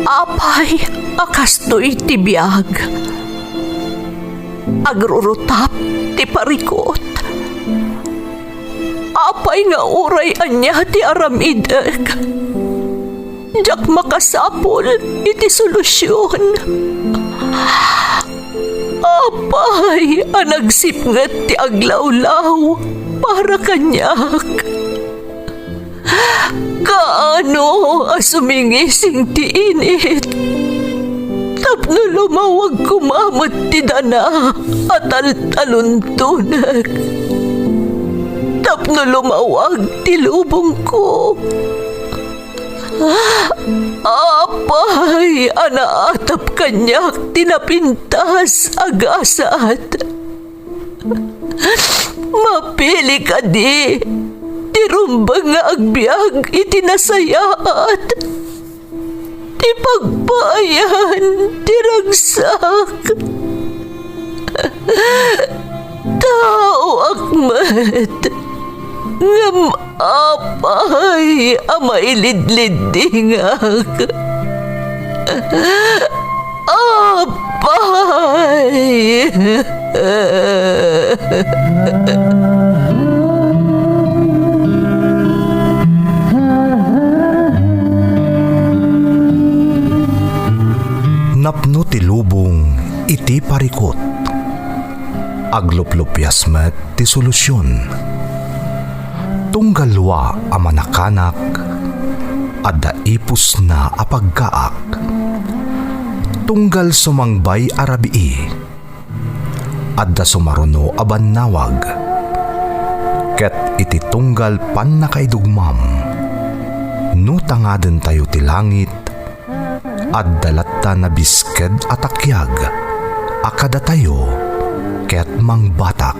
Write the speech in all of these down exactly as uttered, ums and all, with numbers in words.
Apay a kastoy ti biag. Agrurutap ti parikut. Apay nga uray ania ti aramidek, diak makasapul iti solusion. Apay a nagsipnget ti aglawlaw para kaniak. Kaano a sumingising ti init tapno lumawag koma met ti dana a taltaluntonek, tapno lumawag ti lubongko. Apay a naatap kaniak ti napintas a gasat. Mapili kadi ti rumbeng nga agbiag iti nasayaat, ti pagpaayan ti ragsak. Taoak met, ngem apay a mailidliddingak. Apay! Napno ti lubong iti parikut. Agluplupias met ti solusion. Tunggal lua a manakanak, adda ipusna a paggaak. Tunggal sumangbay a rabii, adda sumaruno a bannawag. Ket iti tunggal pannakaidugmam, no tangadentayo ti langit, adda latta nabisked a takiag a kadatayo ket mangbatak.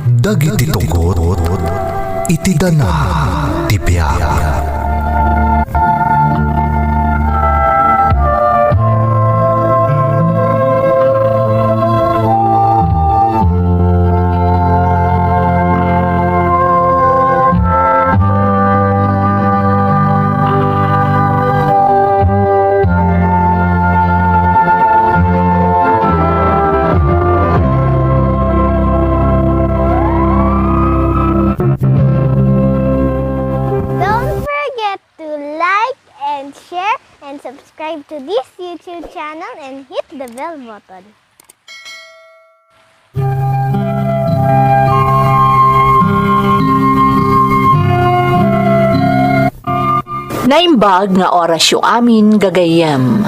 Dagiti tugot iti dana ti biag. Don't forget to like and share and subscribe to this YouTube channel and hit the bell button. Naimbag nga orasyo amin, gagayyem.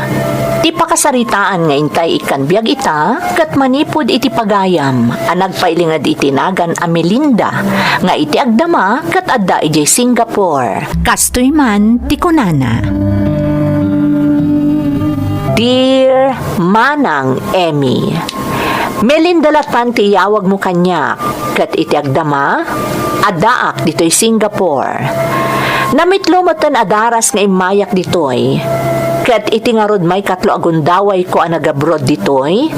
Ti pakasaritaan nga intay ikkan biag ita ket manipud iti pagayam a nagpailinged iti nagan a Melinda nga iti agdama ket adda idiay Singapore. Kastoy man ti kunana, Dear Manang Emmy, Melinda latan ti iyawagmo kaniak, ket iti agdama, addaak ditoy Singapore. Namitlo metten a daras nga immayak ditoy, ket iti ngarud maikatlo a gundawayko a nagabroad ditoy,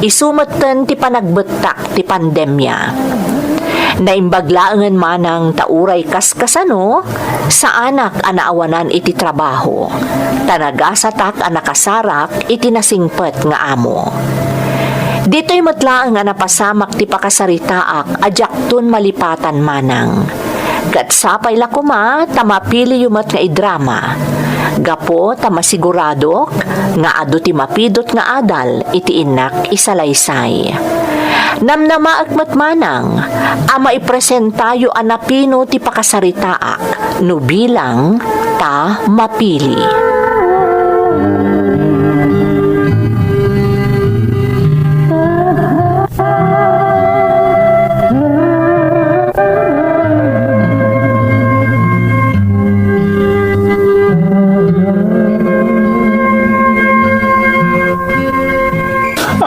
isu metten ti panagbettak ti pandemia. Naimbag laengen manang ta uray kaskasano, saanak a naawanan iti trabaho, ta nagasatak a nakasarak iti nasingpet nga amo. Ditoy met laeng a napasamak ti pakasaritaak a diakton malipatan manang. Ket sapay la koma ta mapiliyo met nga idrama, gapu ta masiguradok nga adu ti mapidut nga adal iti innak isalaysay. Namnamaek met manang a maipresentayo a napino ti pakasaritaak no bilang ta mapili.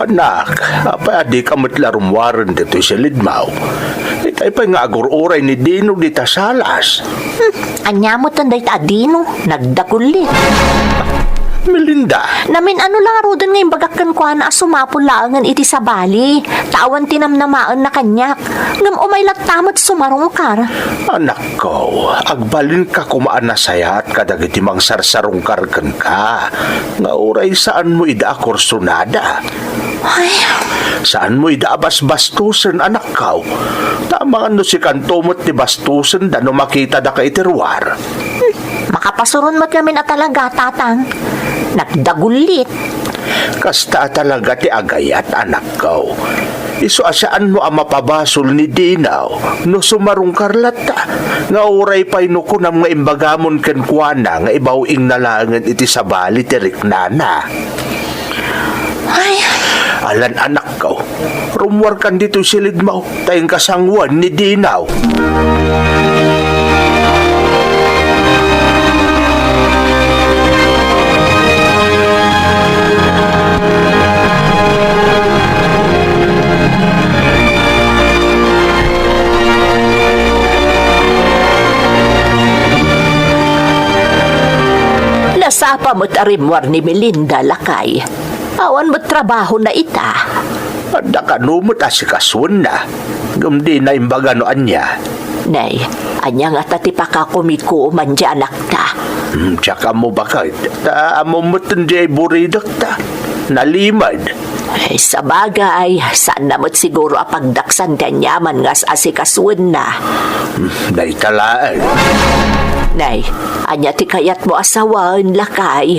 Anak, apay a dika met la rummuaren ditoy silidmaw? Itay pay nga agur-uray ni Dino dita salas. Hmm, ania met dayta a Dino? Nagdakulit. Melinda. Namin-ano la ngaruden nga imbagak kenkuana a sumapul laengen iti sabali, ta awan ti namnamaenna kaniak. Ngem umay latta met sumarungkar. Anakko, agbalinka koma a nasayaat kadagiti mangsarsarungkar kenka, nga uray saanmo ida a kursonada. Ay. Saanmo ida a basbastosen, anakko. Ta amangan no sikanto met ti bastosenda no makitada ka iti ruar. Makapasuron met ngamin a talaga, Tatang. Nagdagullit. Kasta a talaga ti agayat, anakko. Isu a saanmo a mapabasol ni Dinaw no sumarungkar latta, nga uray pay no kunam nga imbagamon kenkuana nga ibaw-ingna laengen iti sabali ti riknana. Ay. Alan, anakko, rummuarkan ditoy silidmo, ta inka sangoen ni Dinaw. Nasapa met a rimmuar ni Melinda, lakay. Awan met trabahona ita. Adda kano met a sikasuenna, ngem dina imbaga no ania. Nay, ania ngata ti pakakumikuman ti anakta? Hmm, diak ammo baket. Ta ammom met diay buridekta. Nalimed. Ay, sabagay, saanna met siguro a pagdaksan ti aniaman nga as-asikasuenna. Hmm, dayta laeng. Nay, ania ti kayatmo a sawen, lakay?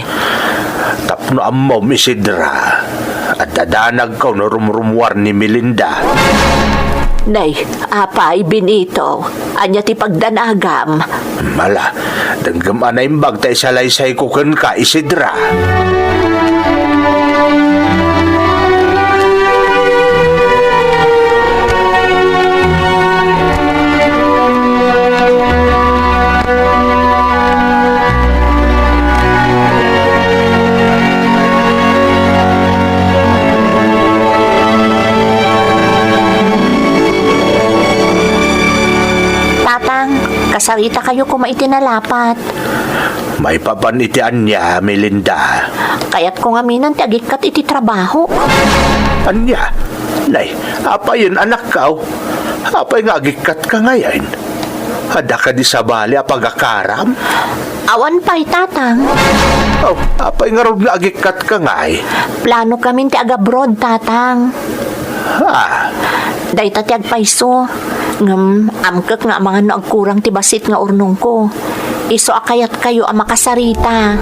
Tapno ammom, Isidra, adda danagko no rumrumuar ni Melinda. Nay, apay, Benito, ania ti pagdanagam? Ala, denggem a naimbag ta isalaysayko kenka, Isidra. Tatang, kasaritakayo koma iti nalapat. Maipapan iti ania, Melinda? Kayatko ngaminen ti agikkat iti trabaho. Ania? Nay, apayen, anakko? Apay nga agikkatka ngayen? Adda kadi sabali a pagakaram? Awan pay, Tatang. Oh, apay ngarud nga agikkatka ngay? Plano kamin ti agabroad, Tatang. Ah. Dayta ti agpayso. Ngem, amkek nga amangan no agkurang ti bassit nga urnongko. Isu a kayatkayo a makasarita.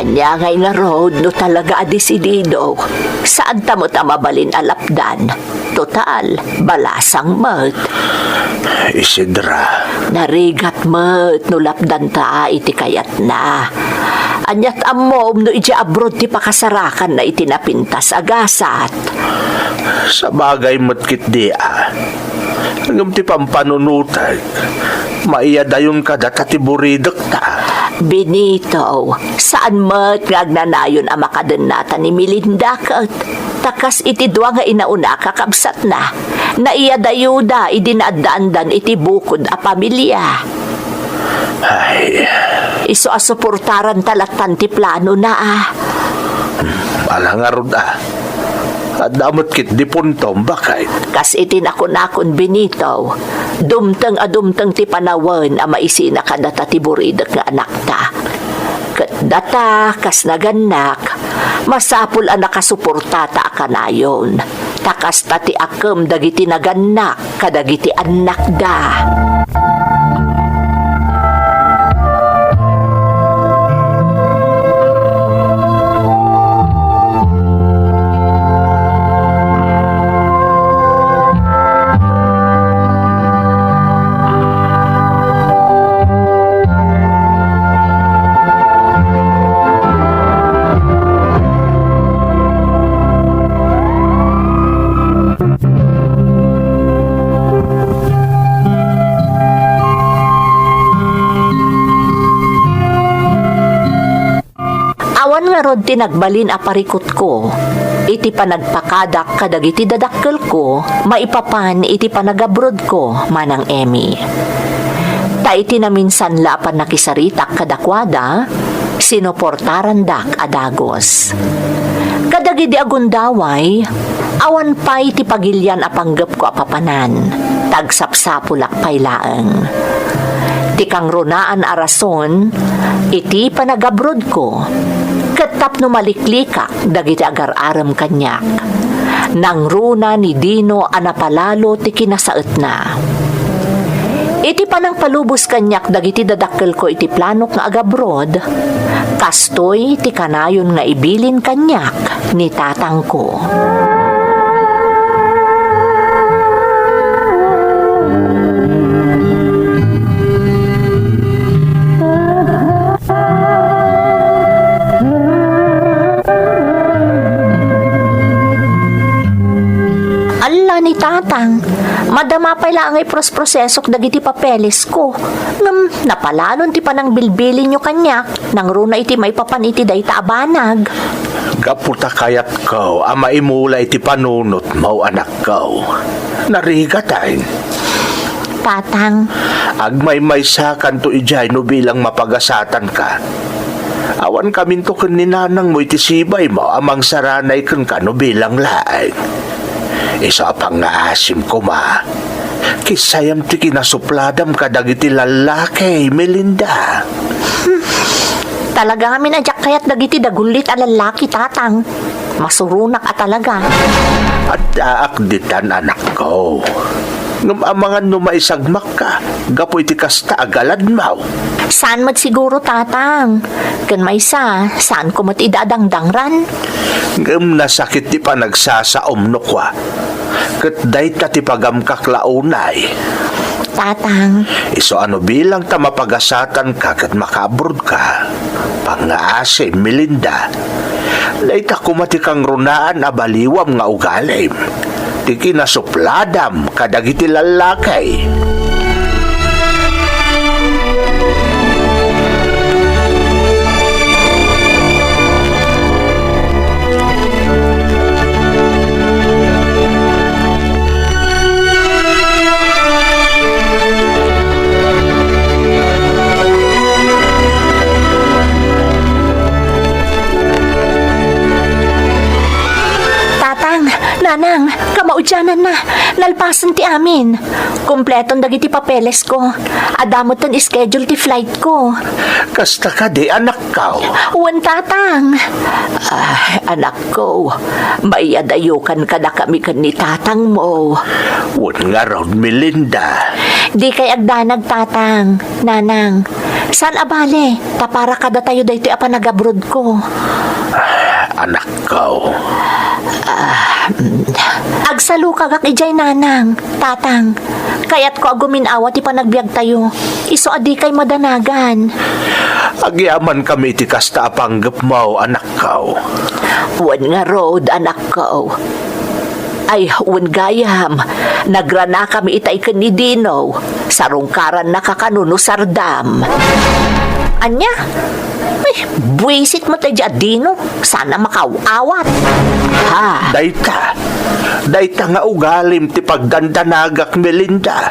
Ania ngay ngarud no talaga a desidido, saanta met a mabalin a lapdan. Total, balasang met. Isidra. Narigat met no lapdanta iti kayatna. Aniat ammom no idiay abroad ti pakasarakanna iti napintas a gasat? Sabagay met ketdi a. Ngem ti pampanunotek, maiyadayon kadata ti buridekta. Benito, saan met nga agnanayon a makadennata ni Melinda ket ta kas iti dua nga inauna a kakabsatna, naiyadayoda idi naaddaandan iti bukod a pamilia. Ay. Isu a suportaranta lattan ti planona a. Ala ngarud a. Adda met ketdi puntom, baket. Kas iti nakunakon, Benito, dumteng a dumteng ti panawen a maisina kadata ti buridek nga anakta. Ket data, kas nagannak, masapul a nakasuportata a kanayon. Ta kasta ti akkem dagiti nagannak kadagiti annakda. ti nagbalin a parikutko iti panagpakadak kadagiti dadakkelko maipapan iti panagabrodko, Manang Emmy. Ta iti naminsan la a pannakisaritak kadakuada, sinuportarandak a dagus. Kadagidi a gundaway, awan pay ti pagilian a panggepko a papanan, ta agsapsapulak pay laeng. Ti kangrunaan a rason iti panagabrodko, ket tapno maliklikak dagiti agar-arem kaniak. Nangruna ni Dino a napalalo ti kinasaetna. Iti panangpalubos kaniak dagiti dadakkelko iti planok nga agabroad, kastoy ti kanayon nga ibilin kaniak ni tatangko. Alla ni tatang, madama pay laeng nga iprosprosesok dagiti papelesko. Ngem napalalon ti panangbilbilinyo kaniak, nangruna iti maipapan iti dayta a banag. Gapu ta kayatko a maimula iti panunotmo, anakko. Narigaten. Tatang. Agmaymaysakanto idiay no bilang mapagasatanka. Awankaminto ken ni nanangmo iti sibaymo a mangsaranay kenka no bilang laeng. Isu a pangngaasim koma, kissayam ti kinasupladam kadagiti lallaki, Melinda. Hmm. Talaga ngamin a diak kayat dagiti dagullit a lallaki, tatang. Masuronak a talaga. Addaak ditan, anakko. Ngem amangan no maisagmakka gapu iti kasta a galadmo. Saan met siguro, tatang. Ken maysa, saanko met ida a dangdangran. Ngem nasakit ti panagsasaom no kua. Ket dayta ti pagamkak la unay. Tatang. Isu a no bilang ta mapagasatanka ket makaabrodka. Pangngaasim, Melinda. Dayta koma ti kangrunaan a baliwam nga ugalim. Ti kinasupladam kadagiti lallaki. Tatang, nanang, kamaudiananna, nalpasen ti amin. Kompleton dagiti papelesko. Adda metten schedule ti flightko. Kasta kadi, anakko? Wen, tatang. Ah, anakko, maiyadayokan kadakami ken ni tatangmo. Wen ngarud, Melinda. Dikay agdanag, tatang, nanang. Saan a bale, ta para kadatayo daytoy a panagabrodko. Anakko. Ah, mm. Agsalukagak idiay, nanang, tatang. Kayatko a gumin-awa ti panagbiagtayo. Isu a dikay madanagan. Agyamankami iti kasta a panggepmo, anakko. Wen ngarud, anakko. Ay, wen gayam, nagranakami itay ken ni Dino. Sarungkarannaka kano no sardam. Ania? Ay, buisit met daydi a Dino. Saan a makaaw-awat. Ha? Dayta. Dayta nga ugalim ti pagdandanagak, Melinda.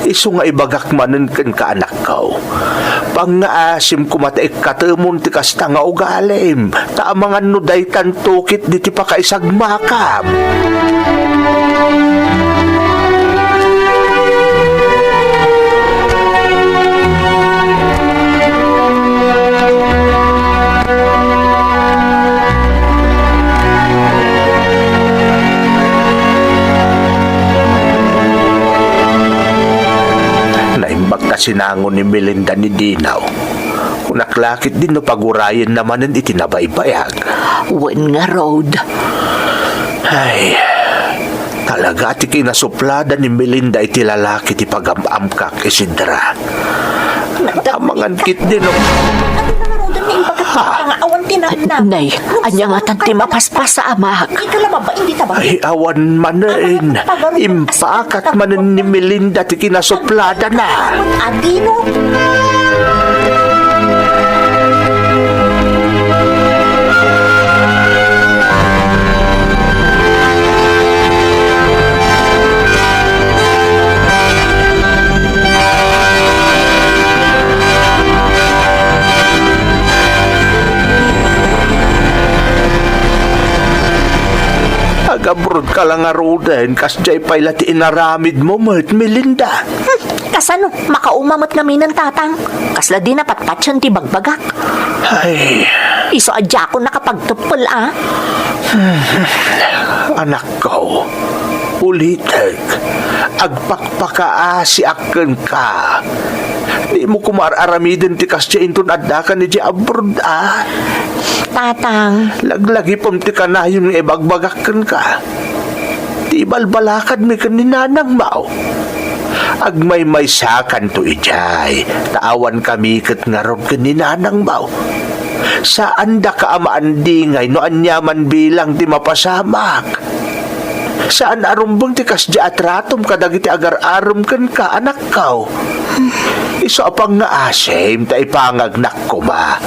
Isu nga ibagak manen kenka, anakko. Pangngaasim koma ta ikkatemon ti kasta nga ugalim, ta amangan no daytanto ketdi ti pakaisagmakam. Naimbag ta sinango ni Melinda ni Dino. Kunak la ketdi no pagurayenna manen iti nabaybayag. Wen ngarud. Ay, talaga ti kinasuplada ni Melinda iti lalaki ti pagam-amkak, Isidra. Amangan ketdi no. Adu na ngaruden nga imbagak Ha? Nga awan ti namnam. Nay, ania ngatan ti mapaspasamak? Ika la babaen dita ba? Ay, awan manen. Impakat manen ni Melinda ti kinasupladana. Adino? Nag-abroad ka la ngaruden, kasdiay pay la ti inaramidmo met, Melinda. Hmm, kasano? Makauma met ngaminen, Tatang. Kasla di napatpatien ti bagbagak. Ay. Isu a diakon nakapagteppel, a. Anakko, ulitek, agpakpakaasiak kenka. Dimo koma ar-aramiden ti kasdiay inton addakan idiay abroad, a. Tatang. Laglagipem ti kanayon nga ibagbagak kenka. Ti ibalbalakadmi ken ni nanangmo. Agmaymaysakanto idiay, ta awankami ket ngarud ken ni nanangmo. Saandaka a maandingay no aniaman bilang ti mapasamak. Saan a rumbeng ti kasdiay a tratom kadagiti agar-arem kenka, anakko. Isu a pangngaasim ta ipangagnak koma.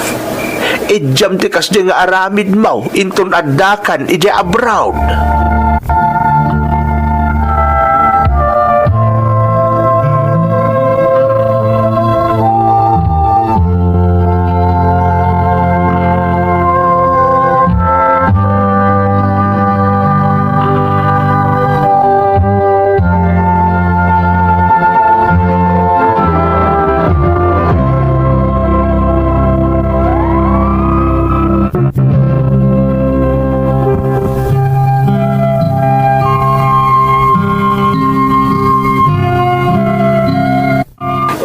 Idiam ti kasdiay nga aramidmo inton addakan idiay abroad.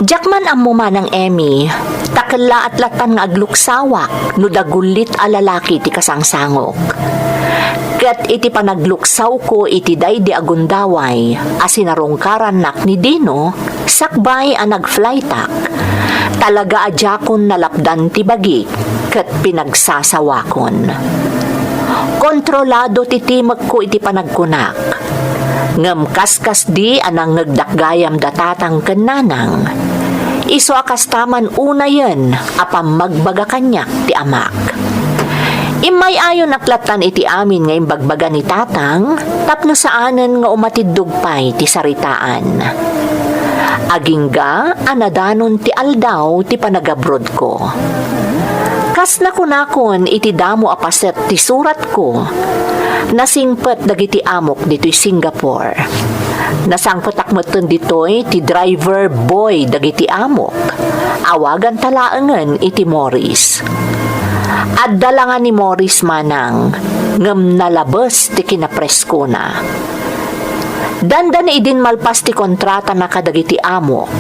Diak man ammo, Manang Emmy, ta kellaat latan nga agluksawak no dagullit a lalaki ti kasangsangok. Ket iti panagluksawko iti daydi a gundaway a sinarungkarannak ni Dino, sakbay a nag-flightak, talaga a diakon nalapdan ti bagik ket pinagsasawakon. Kontrolado ti timekko iti panagkunak. Ngem kaskasdi a nangngegdak gayam da tatang ken nanang, isu a kasta man unayen a pammagbaga kaniak ti amak. Immay-ayonak latan iti amin nga imbagbaga ni tatang tapno saanen nga umatiddog pay ti saritaan. Agingga a nadanon ti aldaw ti panagabrodko. Kas nakunakon iti damo a paset ti suratko, nasingpet dagiti amok ditoy Singapore. Nasangpetak metten ditoy ti driver boy dagiti amok. Awaganta laengen iti Morris. Adda la nga ni Morris manang, ngem nalabes ti kinapreskona. Dandani idin malpas ti kontratana kadagiti amok.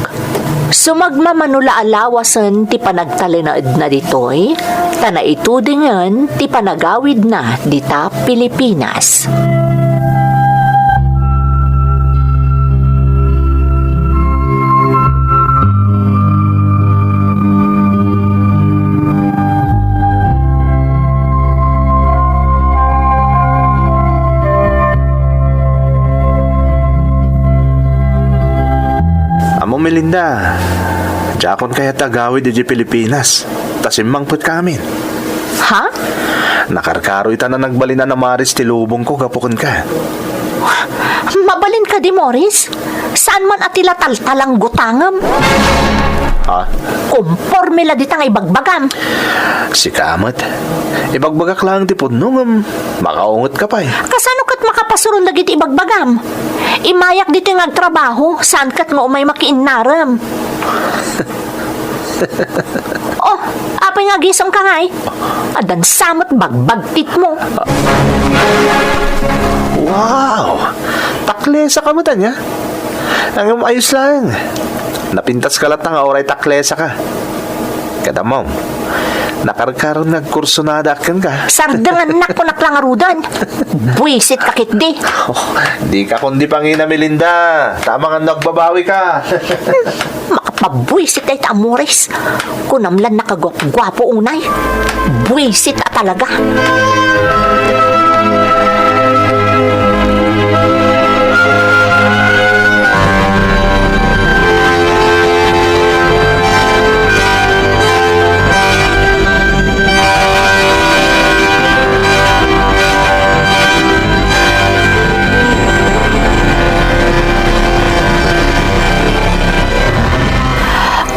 Sumagmamano la a lawasen ti panagtalinaedna ditoy, ta naitudingen ti panagawidna dita Pilipinas. Ammom, Melinda, diakon kayat agawid idiay Pilipinas. Ta simmangpetka amin. Ha? Nakarkaro ita a nagbalin a namaris ti lubongko gapu kenka. Mabalin kadi, Morris? Saan man a ti la taltalanggutangem? Ha? Komporme la dita nga ibagbagam. Sika met. Ibagbagak laeng ti pudno ngem makaungetka pay. Kasano ket makapasuron dagiti ibagbagam? Immayak ditoy nga agtrabaho, saan ket nga umay makiinnarem. Oh, apay nga agisemka ngay? Addan sa met bagbagtitmo. Wow! Taklesaka met ania? Ngem ayos laeng. Napintaska latta nga uray taklesaka. Ket ammom, nakarkaron nga agkursonadak kenka. Sardengennak, kunak la ngaruden. Buisitka ketdi. Oh, dika kundi pangina, Melinda. Ta amangan no agbabawika. Makapabuisit dayta a Morris. Kunam la nakaguapguapo unay. Buisit a talaga.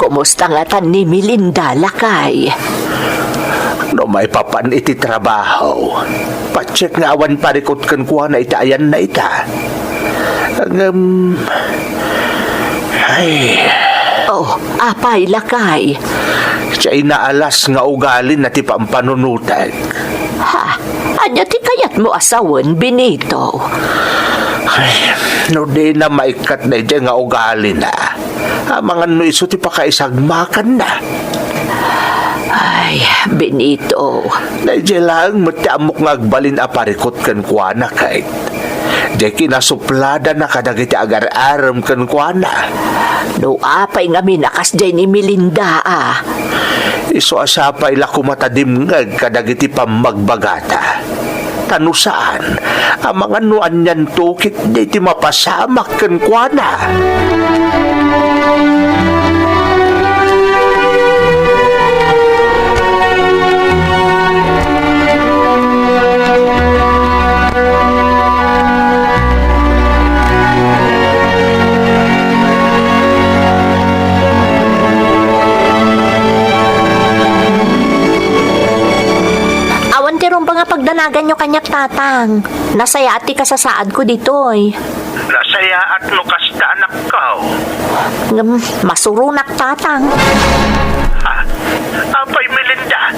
Kumusta ngatan ni Melinda, lakay? No maipapan iti trabaho, patsek nga awan parikut kenkuana iti ayanna ita. Ngem, ay. Oh, apay, lakay? Siya inaalas nga ugalina ti pampanunutek. Ha? Ania ti kayatmo a sawen, Benito? Ay, no dina maikkat daydiay nga ugalina, amangan no isu ti pakaisagmakanna. Ay, Benito. Daydiay laeng met ti ammok nga agbalin a parikut kenkuana, ket diay kinasupladana kadagiti agar-arem kenkuana. No apay ngamin a kasdiay ni Melinda, a? Isu a sapay la koma ta dimngeg kadagiti pammagbagata. Ta no saan, amangan no anianto ketdi ti mapasamak kenkuana. Awan ti rumbeng a pagdanaganyo kaniak, Tatang. Nasayaat ti kasasaadko ditoy. Nasayaat no kasta, anakko. Ngem, masuronak, Tatang. Ha? Apay, Melinda?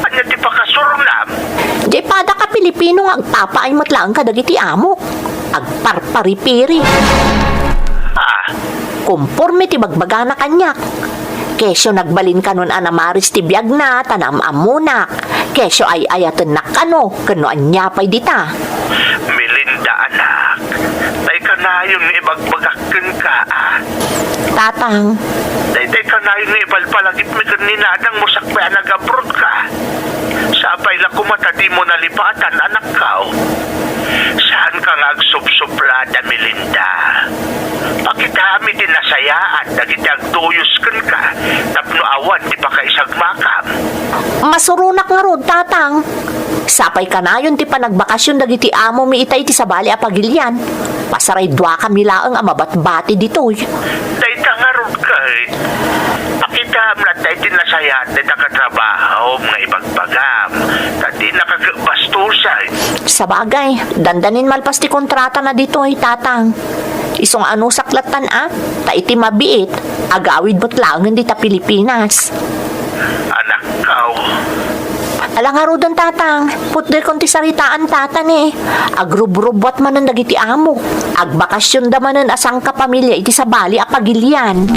Ania ti pakasurona? Diay padak a Pilipino nga agpapaay met laeng kadagiti amok. Agparparipiri. Ha? Komporme ti bagbagana kaniak. Kesyo nagbalin kanon a namaris ti biagna ta naam-ammonak. Kesyo ay-ayatennak kano ken no ania pay dita. Melinda, anak, tay kanayon nga ibagbagak kenka, a? Tatang. Daytay kanayon nga ibalbalagipmi ken ni Nanang mo sakbay a nag-abroad ka. Sapay la koma ta dimo nalipatan, anakko. Saanka nga agsupsuplada, Melinda. Pakitaam iti nasayaat dagiti agtuyos kenka tapno awan ti pakaisagmakam. Masuronak ngarud, Tatang. Sapay kanayon ti panagbakasyon dagiti amomi ita iti sabali a pagilian. Pasaray duakami laeng a mabatbati ditoy. Dayta ngarud ket, pakitaam latta iti nasayaat dayta katrabahom nga ibagbagam, ta dinaka ket bastosen. Sabagay, dandanin malpas ti kontratana ditoy, Tatang. Isu nga anusak lattan a, ta iti mabiit, agawid met laengen dita Pilipinas. Anakko. Ala ngaruden, Tatang. Putderkon ti saritaan, Tatang, e. Agrubrubbuat manen dagiti amok. Agbakasionda manen a sangkapamilya iti sabali a pagilian.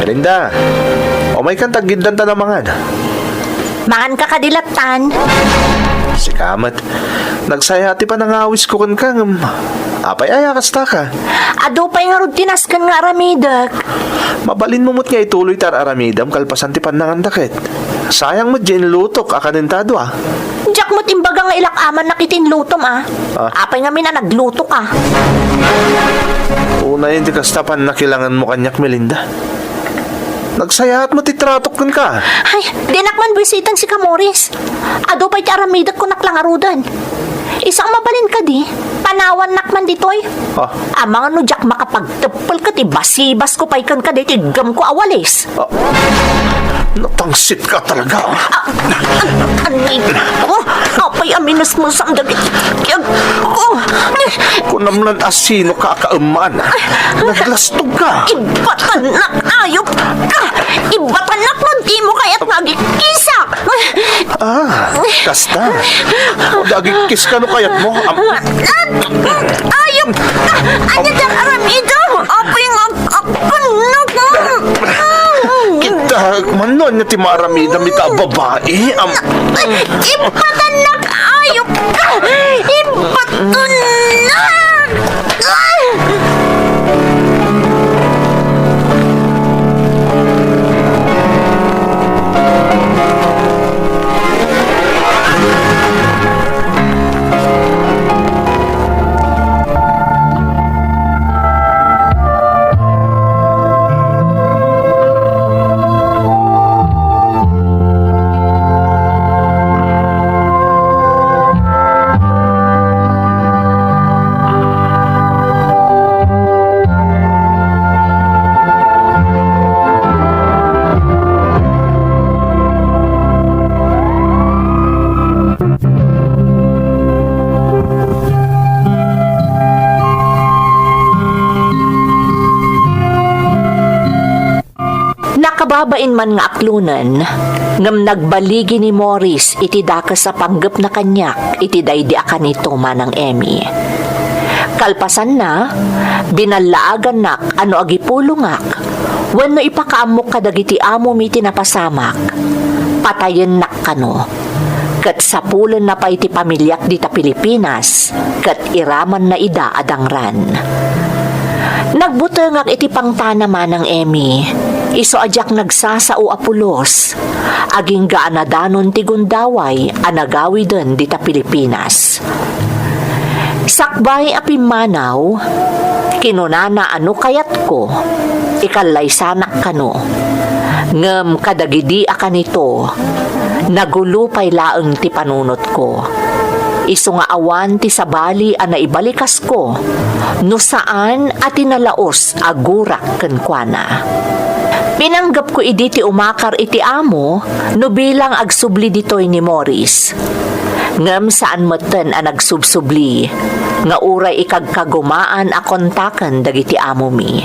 Melinda, umaykan ta aggiddanta a mangan. Manganka kadi lattan? Sika met. Nagsaya ti panangawisko kenka, ngem apay aya kastaka? Adu pay ngarud ti nasken nga aramidek. Mabalinmo met nga ituloy ti ar-aramidem kalpasan ti pannanganda ket. Sayang met diay inlutok a kanen ta dua. Diak met imbaga nga ilak-amannak iti inlutom a. Ah. Apay ngamin a naglutoka? Unayen ti kasta pannakilangenmo kaniak, Melinda. Nagsayaat met ti tratok kenka. Ay, dinak man buisitan sika, Morris. Adu pay ti aramidek kunak la ngaruden. Isu a mabalin kadi, panawannak man ditoy. Ah. Amangan no diak makapagteppel ket ibasibasko pay kenka daytoy iggemko a walis. Ah. Natangsit ka talaga. Ah, an-, anay ko. Apay a minusmusam dagiti kiag ko. Kunam lan a sino ka a kaemman. Naglastog ka. Ibatannak, ayop ka. Ibatannak no dimo kayat nga agikkisak. Ah, kasta. O, di agikkiska no kayatmo. Am- Ayop ka! Ania ti aramidem? Apay nga ag-, agkannak. Kita, mano ania ti maaramidem ita a babai? Am- Ibatannak, ayop ka! Ibatannak! Bain man nga aklonen, ngem nagbaligi ni Morris iti dakes a panggepna kaniak iti daydi a kanito, Manang Emmy. Kalpasanna, binallaagannak a no agipulongak wenno ipakaammok kadagiti amomi ti napasamak, patayennak kano. Ket sapulenna pay ti pamiliak dita Pilipinas, ket iramanna ida a dangran. Nagbutengak iti pangtana, Manang Emmy, isu a diak nagsasao a pulos, agingga a nadanon ti gundaway a nagawiden dita Pilipinas. Sakbay a pimmanaw, kinunana a no kayatko, ikallaysanak kano. Ngem kadagidi a kanito, nagulo pay laeng ti panunotko. Isu nga awan ti sabali a naibalikas ko, no saan a ti nalaos a gurak kenkuana. Pinanggepko idi ti umakar iti amo no bilang agsubli ditoy ni Morris. Ngem saan metten a nagsubsubli nga uray ikagkagumaan a kontaken dagiti amomi.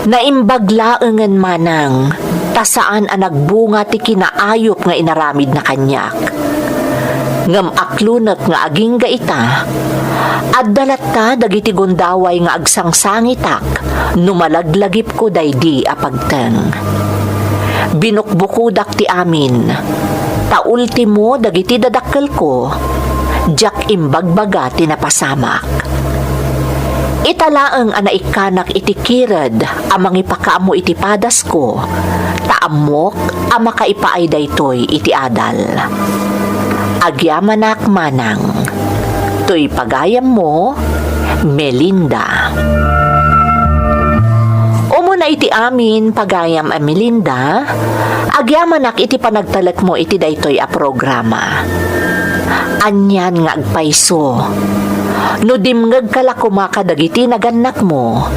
Naimbag laengen, Manang, ta saan a nagbunga ti kinaayup nga inaramidna kaniak. Ngem aklonek nga agingga ita, adda latta dagiti gundaway nga agsangsangitak no malaglagipko daydi a pagteng. Binukbukodak ti amin, ta ultimo dagiti dadakkelko, diak imbagbaga ti napasamak. Ita laeng a naikkanak iti kired a mangipakaammo iti padasko, ta ammok a makaipaay daytoy iti adal. Agyamanak, Manang. Toy pagayammo, Melinda. Umuna iti amin, pagayam a Melinda, agyamanak iti panagtalekmo iti daytoy a programa. Anian nga agpayso. No dimngegka la koma kadagiti nagannakmo,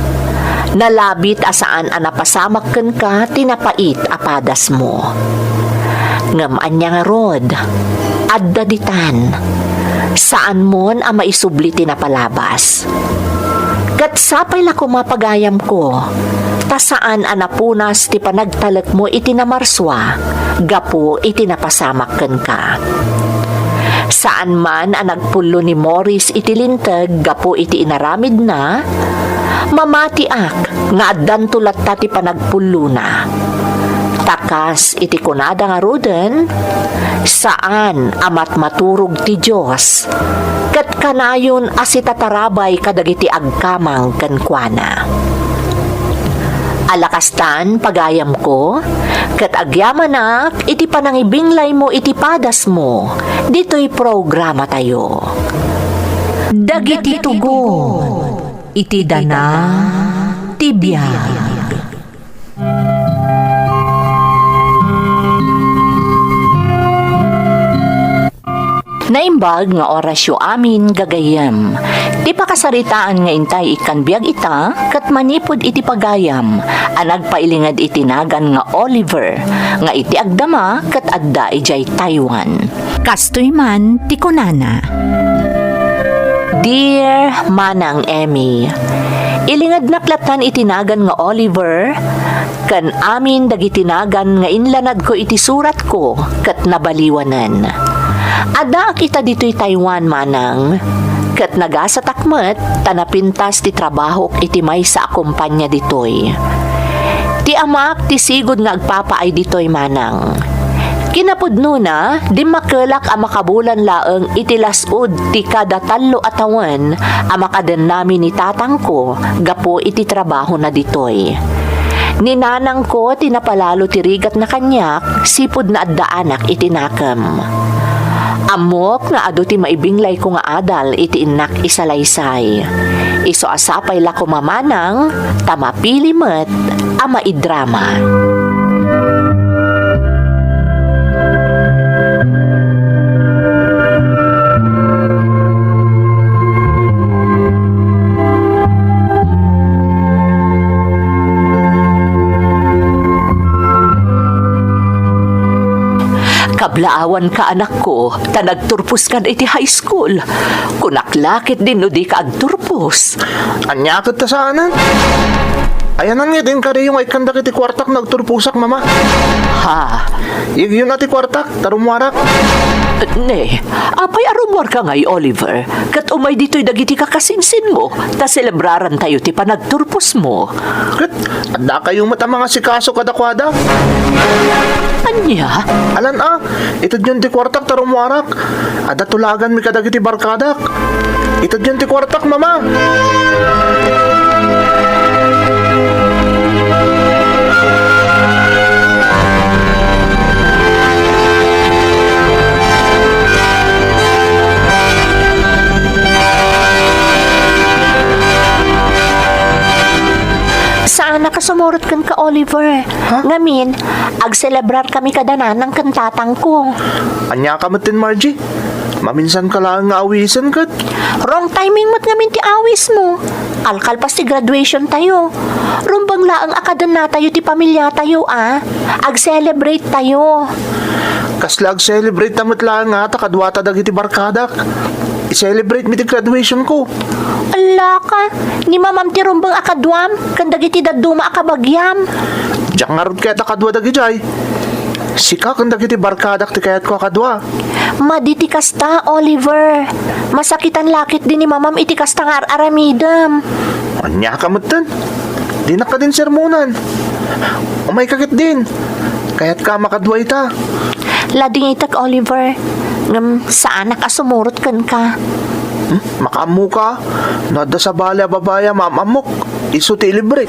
nalabit a saan a napasamak kenka ti napait a padasmo. Ngem ania ngarud, adda ditan. Saanmon a maisubli ti napalabas. Ket sapay la koma, pagayamko, ta saan a napunas ti panagtalekmo iti namarsua gapu iti napasamak kenka. Saan man a nagpullo ni Morris iti linteg gapu iti inaramidna, mamatiak nga addanto latta ti panagpullona. Ta kas iti kunada ngaruden, saan a matmaturog ti Dios, ket kanayon a sitatarabay kadagiti agkamang kenkuana. Ala kastan, pagayamko, ket agyamanak iti panangibinglaymo iti padasmo ditoy programatayo. Dagiti tugon iti dana ti biag. Naimbag nga orasyo amin, gagayyem. Ti pakasaritaan nga intay ikkan biag ita, ket manipud iti pagayam a nagpailinged iti nagan nga Oliver, nga iti agdama ket adda idiay Taiwan. Kastoy man ti kunana. Dear Manang Emmy, ilingednak lattan iti nagan nga Oliver, ken amin dagiti nagan nga inlanadko iti suratko ket nabaliwanen. Addaak ita ditoy Taiwan, Manang, ket nagasatak met ta napintas ti trabahok iti maysa a kompania ditoy. Ti amak ti sigud nga agpapaay ditoy, Manang. Kinapudnona, dimmakelak a makabulan laeng iti las-ud ti kada tallo a tawen a makadennami ni tatangko gapu iti trabahona ditoy. Ni nanangko ti napalalo ti rigatna kaniak sipud naaddaanak iti nakem. Ammok nga adu ti maibinglayko nga adal iti innak isalaysay. Isu a sapay la koma, Manang, ta mapili met a maidrama. Kablaawanka, anakko, ta nagturposkan iti high school. Kunak la ketdin no dika agturpos. Ania ket ta saanen? Ayanna ngeden kadi nga ikkan dagiti kuartak no agturposak, Mama? Ha? Yegyon a ti kuartak, ta rummuarak. Ne, apay a rummuarka ngay, Oliver? Ket umay ditoy dagiti kakasinsinmo, ta selebrarantayo ti panagturposmo. Ket addakayo met a mangasikaso kadakuada. Ania? Alan a, itedyon ti kuartak ta rummuarak. Adda tulaganmi kadagiti barkadak. Itedyon ti kuartak, Mama. Saanak a sumurot kenka, Oliver. Ha? Ngamin, agselebrar kami kada nanang ken tatangko. Ania ka metten, Margie? Maminsanka laeng nga awisen ket. Wrong timing met ngamin ti awismo. Kalkalpas ti graduation tayo. Rumbeng laeng a kadennatayo ti pamiliatayo a. Ag-celebrate tayo. Kasla ag-celebrate ta met laeng ngata kaduata dagiti barkadak. I-celebrate mi ti graduation ko. Ala ka, ni mamam ti rumbeng a kaduam, ken dagiti dadduma a kabagiam. Diak ngarud ket a kadua dagidiay. Sika ken dagiti barkadak ti kayatko a kadua. Madi ti kasta, Oliver. Masakitan la ketdi ni mamam iti kasta nga ar-aramidem. Ania ka metten? Dinak kadin sermonan. Umayka ketdin. Kayatka a makadua ita. Ladingitek, Oliver. Ngem saanak a sumurot kenka. Hmm? Makaammoka? No adda sabali a babai a maam-ammok, isu ti ilibrek.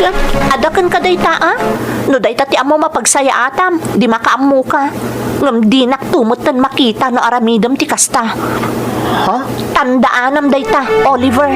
Ket adda kenka dayta a? No dayta ti ammom a pagsayaatam, di makaammoka. Ngem dinakto metten makita no aramidem ti kasta. Ha? Tandaanam dayta, Oliver.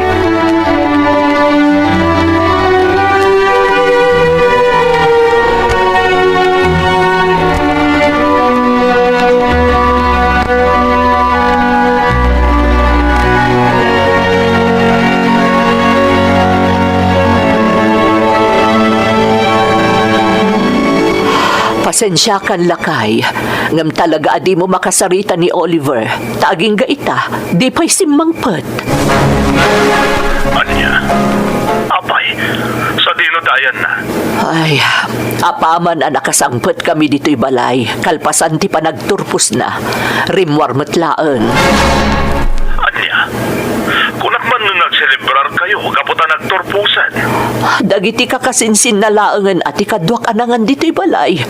Pasensiakan, lakay, ngem talaga a dimo makasarita ni Oliver, ta agingga ita, di pay simmangpet. Ania? Apay, sadino ti ayanna? Ay, apaman a nakasangpet kami ditoy balay, kalpasan ti panagturposna, rimmuar met laeng. Ania? Kunak man no nagselebrar kayo gapu ta nagturposan. Dagiti kakasinsinna laengen a ti kaduak a nangan ditoy balay.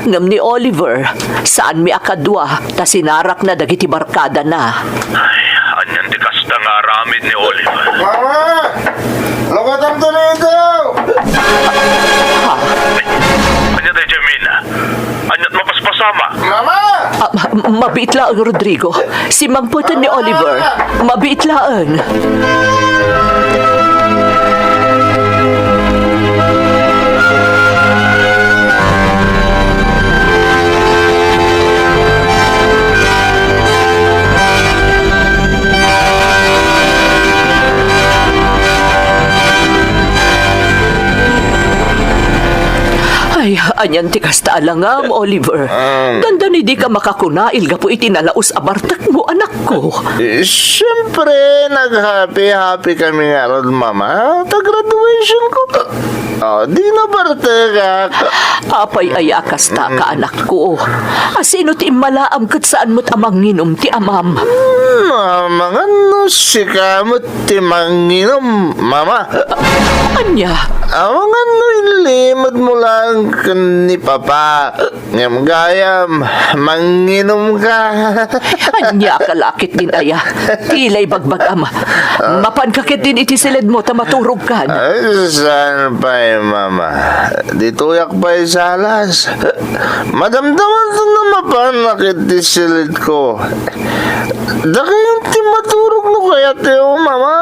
Ngem ni Oliver, saanmi a kadua, ta sinarakna dagiti barkadana. Ay, anian ti kasta nga aramid ni Oliver? Mama! Lukatamto dito! Ha? Ay, ania daydiay, Mina? Aniat mapaspasama? Mama! Ah, ma-, mabiit laeng, Rodrigo. Simmangpeten ni Oliver. Mabiit laeng. Ay, anian ti kasta a langam, Oliver? Ah. Dandani dika makakunail gapu iti nalaus a bartekmo, anakko. Eh, siyempre, nag-happy-happy kami ngarud, Mama. Ta graduation ko. Oh, di nabartekak. Apay aya a kasta ka, anakko? A sino ti immalaam ket saan met a manginom ti amam? Hmm, amangan no sika met ti manginom, Mama. Ania? Amangan no inlimedmo laeng ken ni Papa. Ngem gayam, manginom ka. Ania ka la ketdin aya? Tila ibagbagam. Mapanka ketdin iti siledmo ta maturogkan. Ay, saan pay, Mama? Ditoyak pay salas. Madamdamanto a mapanak iti silidko. Dakayon ti maturog no kayatyo, Mama.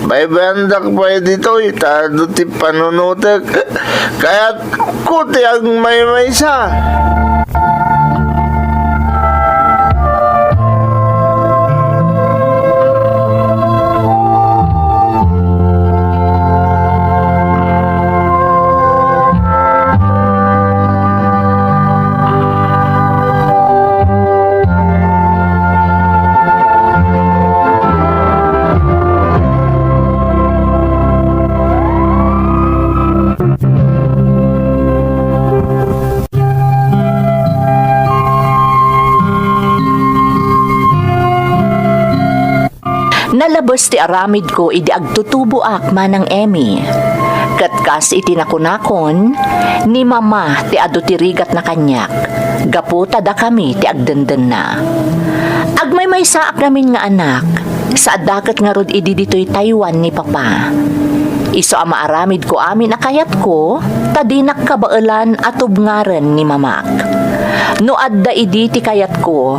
Baybayandak pay ditoy, ta adu ti panunotek. Kayatko ti agmaymaysa. Bes ti aramidko idi agtutuboak, Manang Emmy. Ket kas iti nakunakon, ni Mama ti adu ti rigatna kaniak, gapu ta dakami ti agdendenna. Agmaymaysaak ngamin nga anak, saadda ket ngarud idi ditoy Taiwan ni Papa. Isu a maaramidko amin a kayatko, ta dinak kabaelan a tubngaren ni Mamak. No adda idi ti kayatko,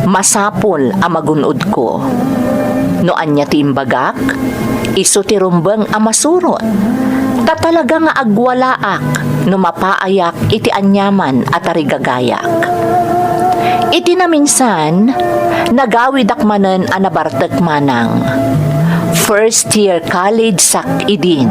masapul a magun-odko. No ania ti imbagak, isu ti rumbeng a masurot. Ta talaga nga agwalaak no mapaayak iti aniaman a tarigagayak. Iti naminsan, nagawidak manen a nabartek manang. First year college sak idin.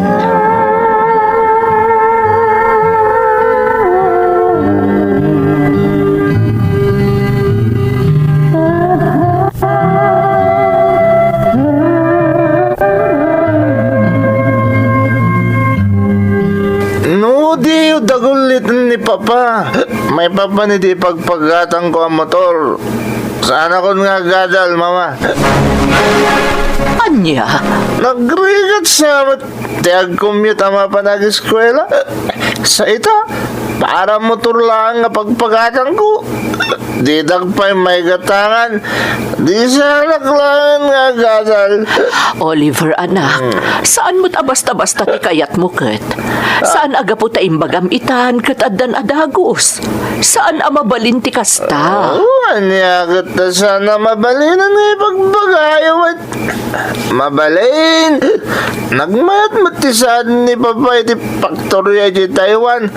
No, diyo daguliten ni Papa. Maipapan iti pagpagatangko a motor. Saanakon nga agadal, Mama. Ania? Nagrigat sa met ti agcommute a mapan ageskuela. Sa ita, para motor laeng nga pagpagatangko. Didak pay maigatangan. Di saanak laeng nga agadal. Oliver, anak, hmm, saan met a basta-basta ti kayatmo ket. Saan a gapu ta imbagam itan ket addan a dagus. Saan a mabalin ti kasta. Oh, ania ket ta saan a mabalin nga ipagbagayo met? Mabalin! Nagmayat met ti saad ni Papa iti faktoria iti Taiwan.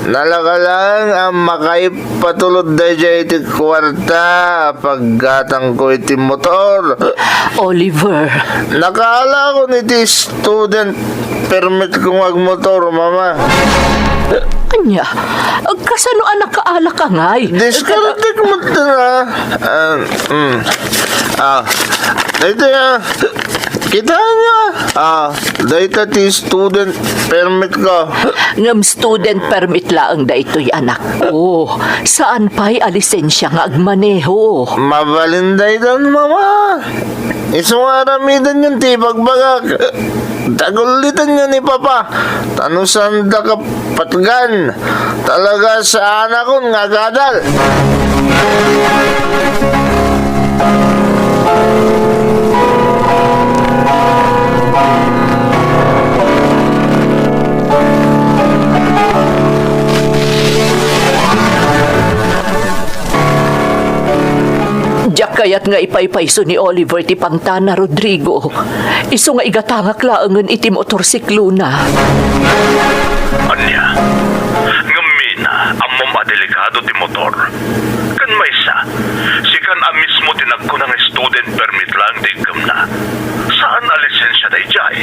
Nalaka laeng a makaipatulod daydiay iti kuarta a paggatangko iti motor. Oliver. Nakaalakon iti student permit ko nga agmotor, Mama. Ania? Kasano a nakaalaka ngay? Diskartek met na. Ah, mm. Ah, daytoy, ah. Kitaenyo, ah. Ah, dayta ti student permit ko. Ngem student permit laeng daytoy, anak. Oh, saan pay a lisensia nga agmaneho? Mabalin daytan, Mama. Isu nga aramidenyon ti ibagbagak. Dagulitanyo ni Papa. Ta no saanda kapatgan, talaga saanakon nga agadal. Diak kayat nga ipaypayso ni Oliver ti pangtana, Rodrigo. Isu nga igatangak laengen iti motorsiklona. Ania? Ngem, Mina, ammom a delikado ti motor. Ken maysa, sikan a mismo ti nagkuna nga student permit laeng ti iggemna. Saan a lisensia daydiay.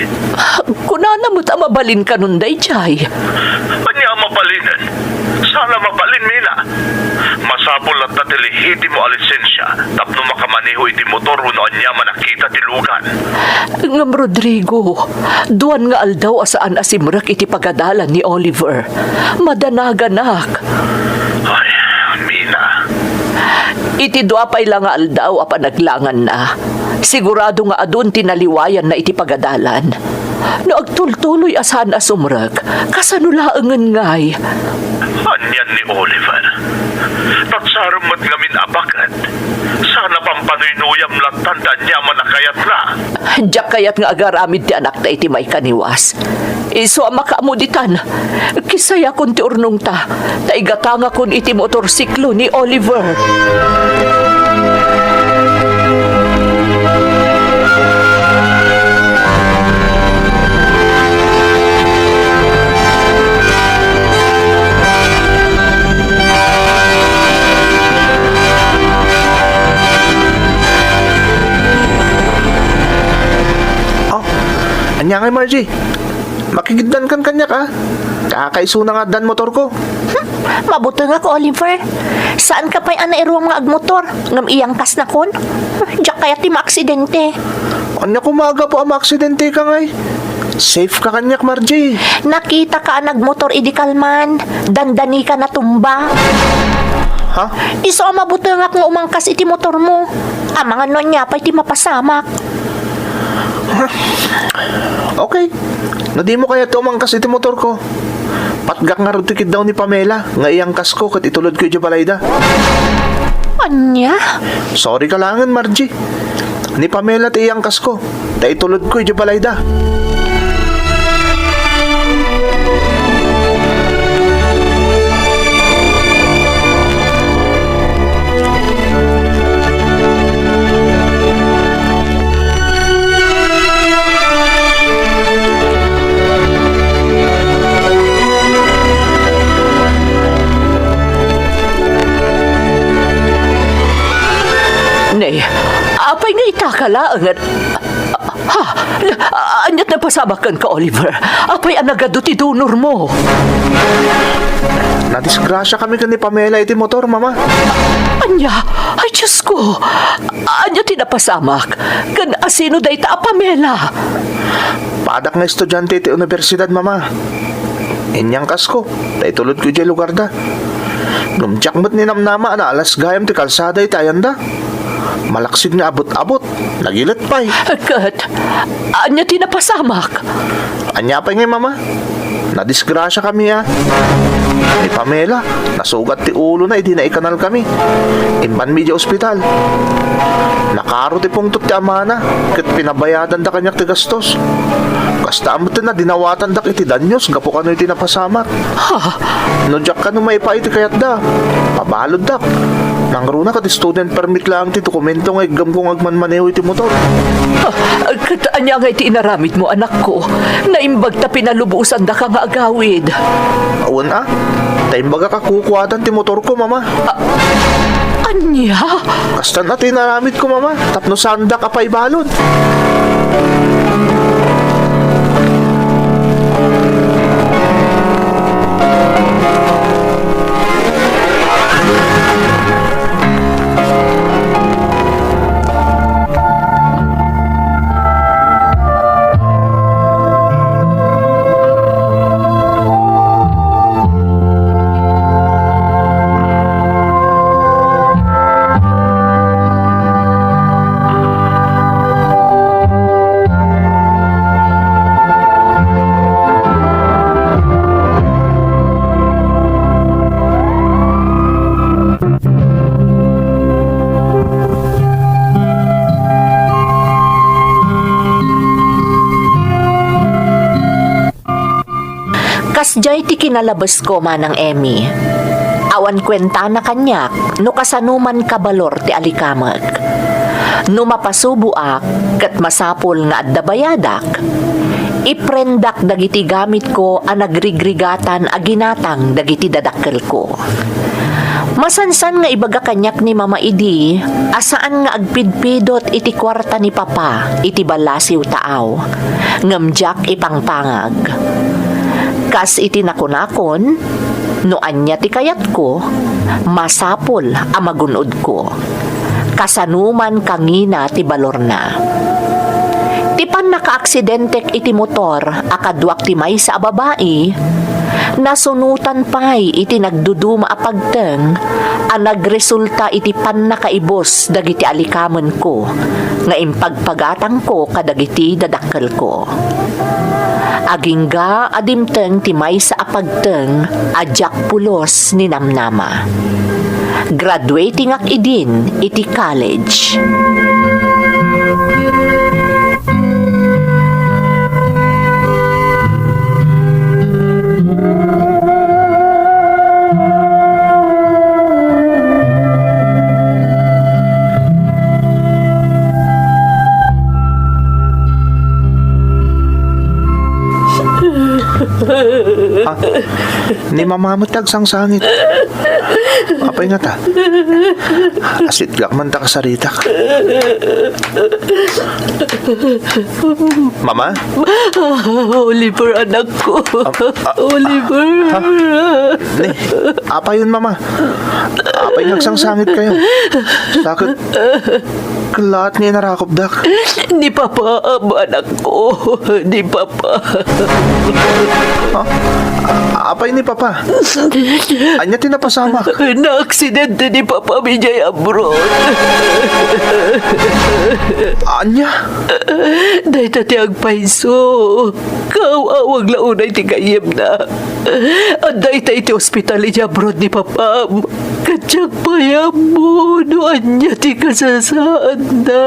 Kunana met a mabalin kanon daydiay. Ania a mabalinen? Saan a mabalin, Mina. Masapul latta ti lehitimo a lisensia tapno makamaneho iti motor wenno aniaman a kita ti lugan. Ngem, Rodrigo, duan nga aldaw a saan a simrek iti pagadalan ni Oliver. Madanaganak. Ay, Mina. Iti dua pay la nga aldaw a panaglanganna, sigurado nga adun ti naliwayanna iti pagadalan. No agtultuloy a saan a sumrek, kasano laengen ngay? Anian ni Oliver? Tatsarem met ngamin a baket. Saan a pampanuynuyam lattan ti aniaman a kayatna. Diak kayat nga agaramid ti anakta iti maikaniwas. Isu a makaammo ditan, kisayakon ti urnongta, ta igatangakon iti motorsiklo ni Oliver. Oh, ania ngay, Margie? Makigiddankan kaniak, a. Kakaisuna nga addan motorko. Hmm, mabutengak, Oliver. Saanka pay a nairuam nga agmotor, ngem iyangkasnakon? Diak kayat ti maaksidente. Ania koma a gapu a maaksidenteka ngay? Safeka kaniak, Margie. Nakitaka a nagmotor idi kalman. Dandanika natumba. Ha? Isu a mabutengak nga umangkas iti motormo. Amangan no ania pay ti mapasamak. Okay. No dimo kayat umangkas iti motorko, patgak ngarud ti kiddaw ni Pamela nga iyangkasko ket itulodko idiay balayda. Ania? Sorry ka laengen, Margie. Ni Pamela ti iyangkasko, ta itulodko idiay balayda. Ne, apay nga itaka laeng nga, ha? Ania ti napasamak kenka, Oliver? Apay a nagadu ti donormo? Nadisgrasya kami ken ni Pamela iti motor, Mama. Ania? Ay, Diosko! Ania ti napasamak? Ken asino dayta a Pamela? Padak nga estudiante iti universidad, Mama. Inyangkasko, ta itulodko idiay lugarda. Ngem diak met ninamnama a naalas gayam ti kalsada iti ayanda. Malaksid nga abut-abut, nagilet pay. Ket, ania ti napasamak? Ania pay ngay, Mama? Nadisgrasya kami a. Ni Pamela, nasugat ti ulona idi naikanal kami. Immanmi idiay ospital. Nakaro ti pungtot ti amana, ket pinabayadanda kaniak ti gastos. Kasta met ti nadinawatandak iti danyos gapu kano iti napasamak. Ha? No diak kano maipaay ti kayatda, pabaluddak. Nangruna ket student permit laeng ti dokumento nga iggamko nga agmanmaneho iti motor. Ah, ket ania nga iti inaramidmo, anakko? Naimbag ta pinalubosandaka nga agawid. Awan a. Ta imbagak a kukuadan ti motorko, Mama. Ah, ania? Kastan a ti inaramidko, Mama, tapno saandak a paibalud. Kasdiay ti kinalabesko, Manang Emmy. Awan kuentana kaniak no kasano man kabalor ti alikamek. No mapasuboak ket masapul nga adda bayadak, iprendak dagiti gamitko a nagrigrigatan a ginatang dagiti dadakkelko. Masansan nga ibaga kaniak ni Mama idi a saan nga agpidpidot iti kuarta ni Papa iti ballasiw taaw, ngem diak ipangpangag. Kas iti nakunakon, no ania ti kayatko, masapul a magun-odko. Kasano man kangina ti balorna. Ti pannakaaksidentek iti motor a kaduak ti maysa a babai, nasunotan pay iti nagduduma a pagteng a nagresulta iti pannakaibus dagiti alikamenko nga impagpagatangko kadagiti dadakkelko. Agingga a dimteng ti maysa a pagteng a diak pulos ninamnama. Graduatingak idin iti college. Ah, ni Mama met ti agsangsangit. Apay ngata? Asitgak man ta kasaritak. Mama? Oliver, anakko. Ah, ah, Oliver. Ha? Ni, apayon, Mama? Apay nga agsangsangit kayo? Sakit. Ket laat nga inarakupdak. Ni Papa, anakko. Ni Papa. Ha? A-, apay ni Papa? Ania ti napasamak? Naaksidente ni Papa idiay abroad. Ania? Dayta ti agpayso. Kaaw-awag la unay ti gayyemna. Adda ita iti ospital idiay abroad ni Papam. Ket diak pay ammo no ania ti kasasaadna.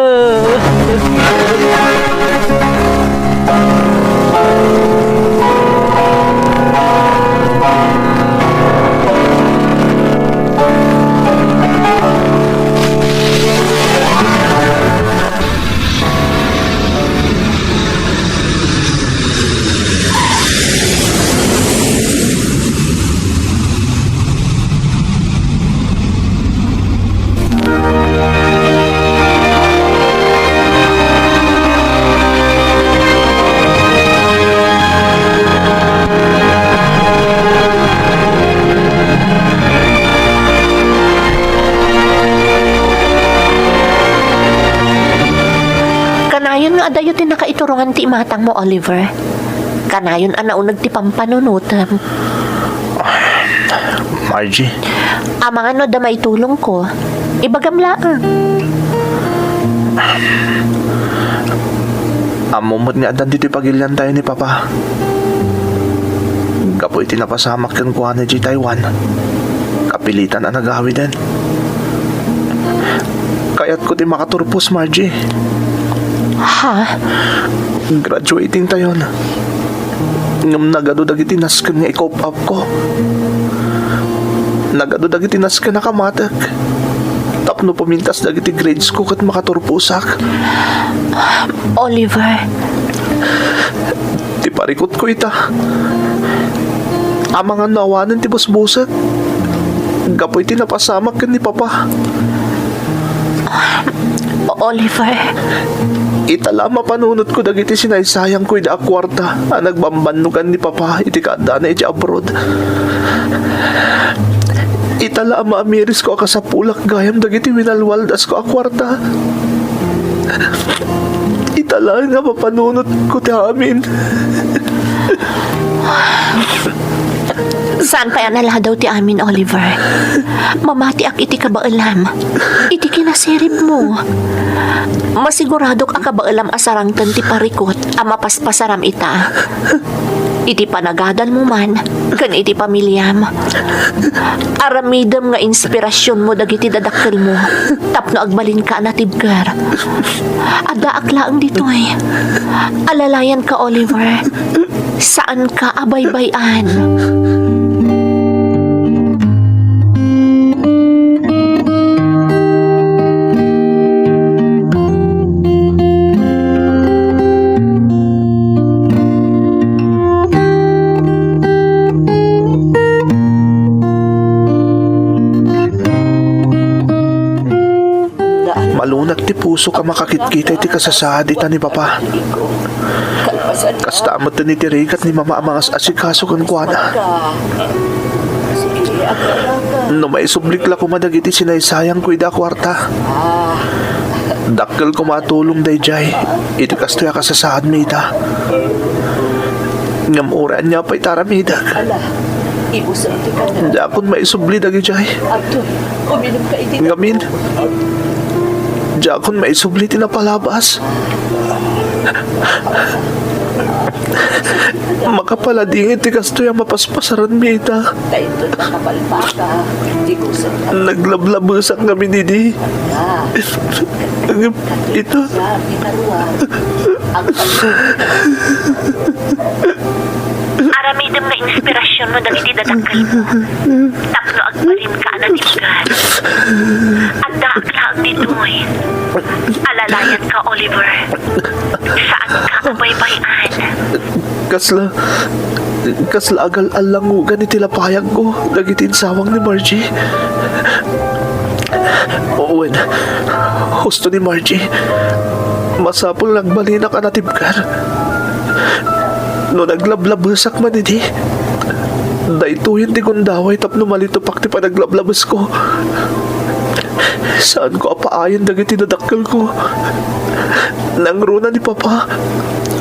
Kanayon nga adayo ti nakaiturongan ti imatangmo, Oliver. Kanayon a nauneg ti pampanunotem. Margie. Amangan no adda maitulongko, ibagam laeng. Ammom met nga addan ditoy pagiliantayo ni Papa. Gapu iti napasamak kenkuana idiay Taiwan, kapilitan a nagawiden. Kayatko ti makaturpos, Margie. Ha? Graduating tayon. Ngem nagadu dagiti nasken nga i-cope up ko. Nagadu dagiti nasken a kamatek. Tapno pumintas dagiti grades ko ket makaturposak. Oliver. Ti parikutko ita. Amangan no awanen ti busbusek. Gapu iti napasamak ken ni Papa. Oliver. Ita la a mapanunotko dagiti sinaysayangko ida a kuarta a nagbambannogan ni Papa iti kaaddana iti abroad. Ita la a maamirisko a kasapulak gayam dagiti winalwaldasko a kuarta. Ita laeng a mapanunotko ti amin. Saan pay a naladaw ti amin, Oliver. Mamatiak iti kabaelam, iti kinasiribmo. Masiguradok a kabaelam a sarangten ti parikut a mapaspasaram ita. Iti panagadalmo man ken iti pamiliam. Aramidem nga inspirasionmo dagiti dadakkelmo tapno agbalinka a natibker. Addaak laeng ditoy. Alalayanka, Oliver. Saanka a baybay-an. Malunat ti pusok a makakitkita iti kasasaad ita ni Papa. Kasta met ti rigat ni Mama a mangas-asikaso kenkuana. No maisublik la koma dagiti sinaysayangko ida a kuarta, dakkel koma a tulong daydiay iti kastoy a kasasaadmi ita. Ngem uray ania pay ti aramidek, diakon maisubli dagidiay. Ngamin, diakon maisubli ti napalabas. Makapaladingit ti kastoy a mapaspasaranmi ita. Naglablabesak ngamin idi. Ita. Aramidem nga inspirasionmo dagiti dadakkelmo tapno agbalinka a natibker. Addaak laeng ditoy. Alalayanka, Oliver. Saanka a baybay-an. Kasla, kasla agal-allangogan iti lapayagko dagiti insawang ni Margie. Wen, husto ni Margie, masapul nga agbalinak a natibker. No naglablabesak man idi, daytoyen ti gundaway tapno malitupak ti panaglablabesko. Saanko a paayen dagiti nadakkelko. Nangruna ni Papa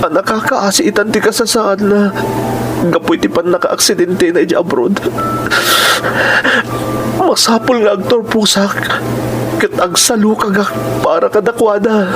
a nakakaasi itan ti kasasaadna gapu iti pannakaaksidentena idiay abroad. Masapul nga agturposak ket agsalukagak para kadakuada.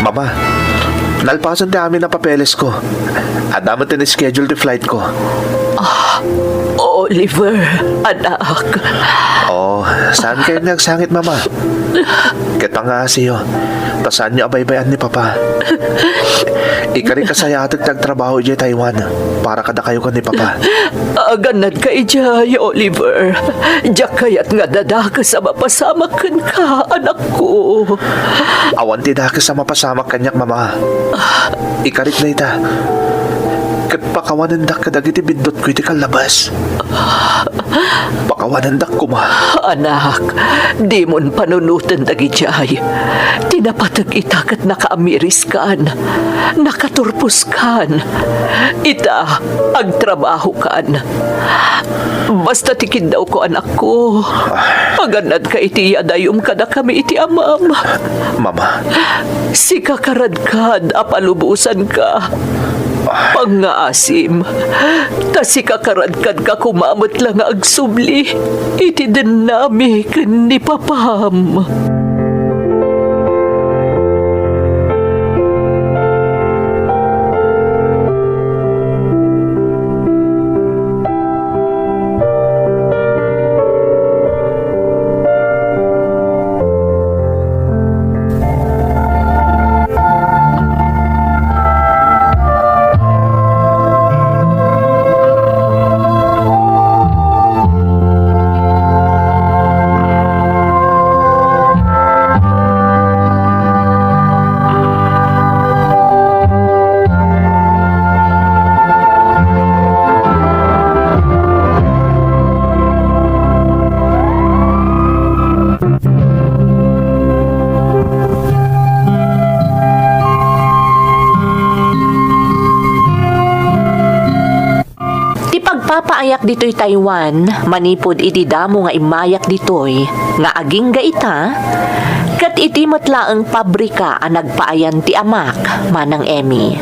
Mama, nalpasen ti amin a papelesko. Adda met ti na-schedule ti flightko. Ah, Oliver, anak. Oh, saankayon nga agsangit, Mama? Ket pangngaasiyo, ta saanyo a baybay-an ni Papa. Ikarik a sayatek ti agtrabaho idiay Taiwan para kadakayo ken ni Papa. Agannadka idiay, Oliver. Diak kayat nga adda dakes a mapasamak kenka, anakko. Awan ti dakes a mapasamak kaniak, Mama. Ikarik dayta. Ket pakawanendak kadagiti bindutko iti kallabas. Pakawanendak koma. Anak, dimon panunoten dagidiay. Ti napateg ita ket nakaamiriskan, nakaturposkan. Ita, agtrabahokan. Basta ti kiddawko, anakko, agannadka iti yadayom kadakami iti amam. Mama. Sika karadkad a palubosanka. Pangngaasim, ta sika karadkadka koma met la nga agsubli iti dennami ken ni papam. Ti pagpapaayak ditoy Taiwan, manipud iti damo nga immayak ditoy nga agingga ita, ket iti met laeng pabrika a nagpaayan ti amak, Manang Emmy.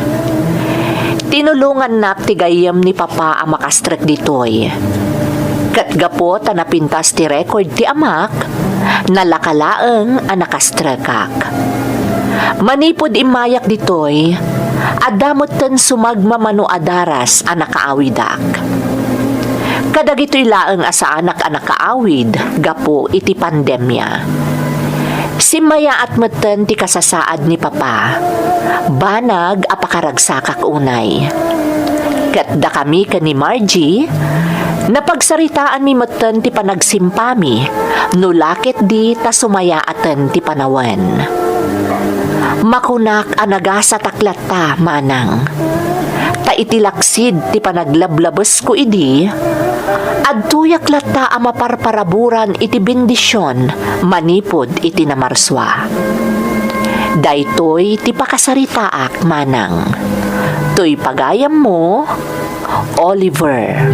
Tinulongannak ti gayyem ni Papa a makastrek ditoy. Ket gapu ta napintas ti record ti amak, nalaka laeng a nakastrekak. Manipud immayak ditoy, adda metten sumagmamano a daras a nakaawidak. Kadagitoy laeng a saanak a nakaawid gapu iti pandemia. Simmayaat metten ti kasasaad ni Papa. Banag a pakaragsakak unay. Ket dakami ken ni Margie, napagsaritaanmi metten ti panagsimpami no la ketdi ta sumayaaten ti panawen. Makunak a nagasatak latta, Manang. Ta iti laksid ti panaglablabesko idi, adtoyak latta a maparparaburan iti bendision manipud iti namarsua. Daytoy ti pakasaritaak, Manang. Toy pagayammo, Oliver.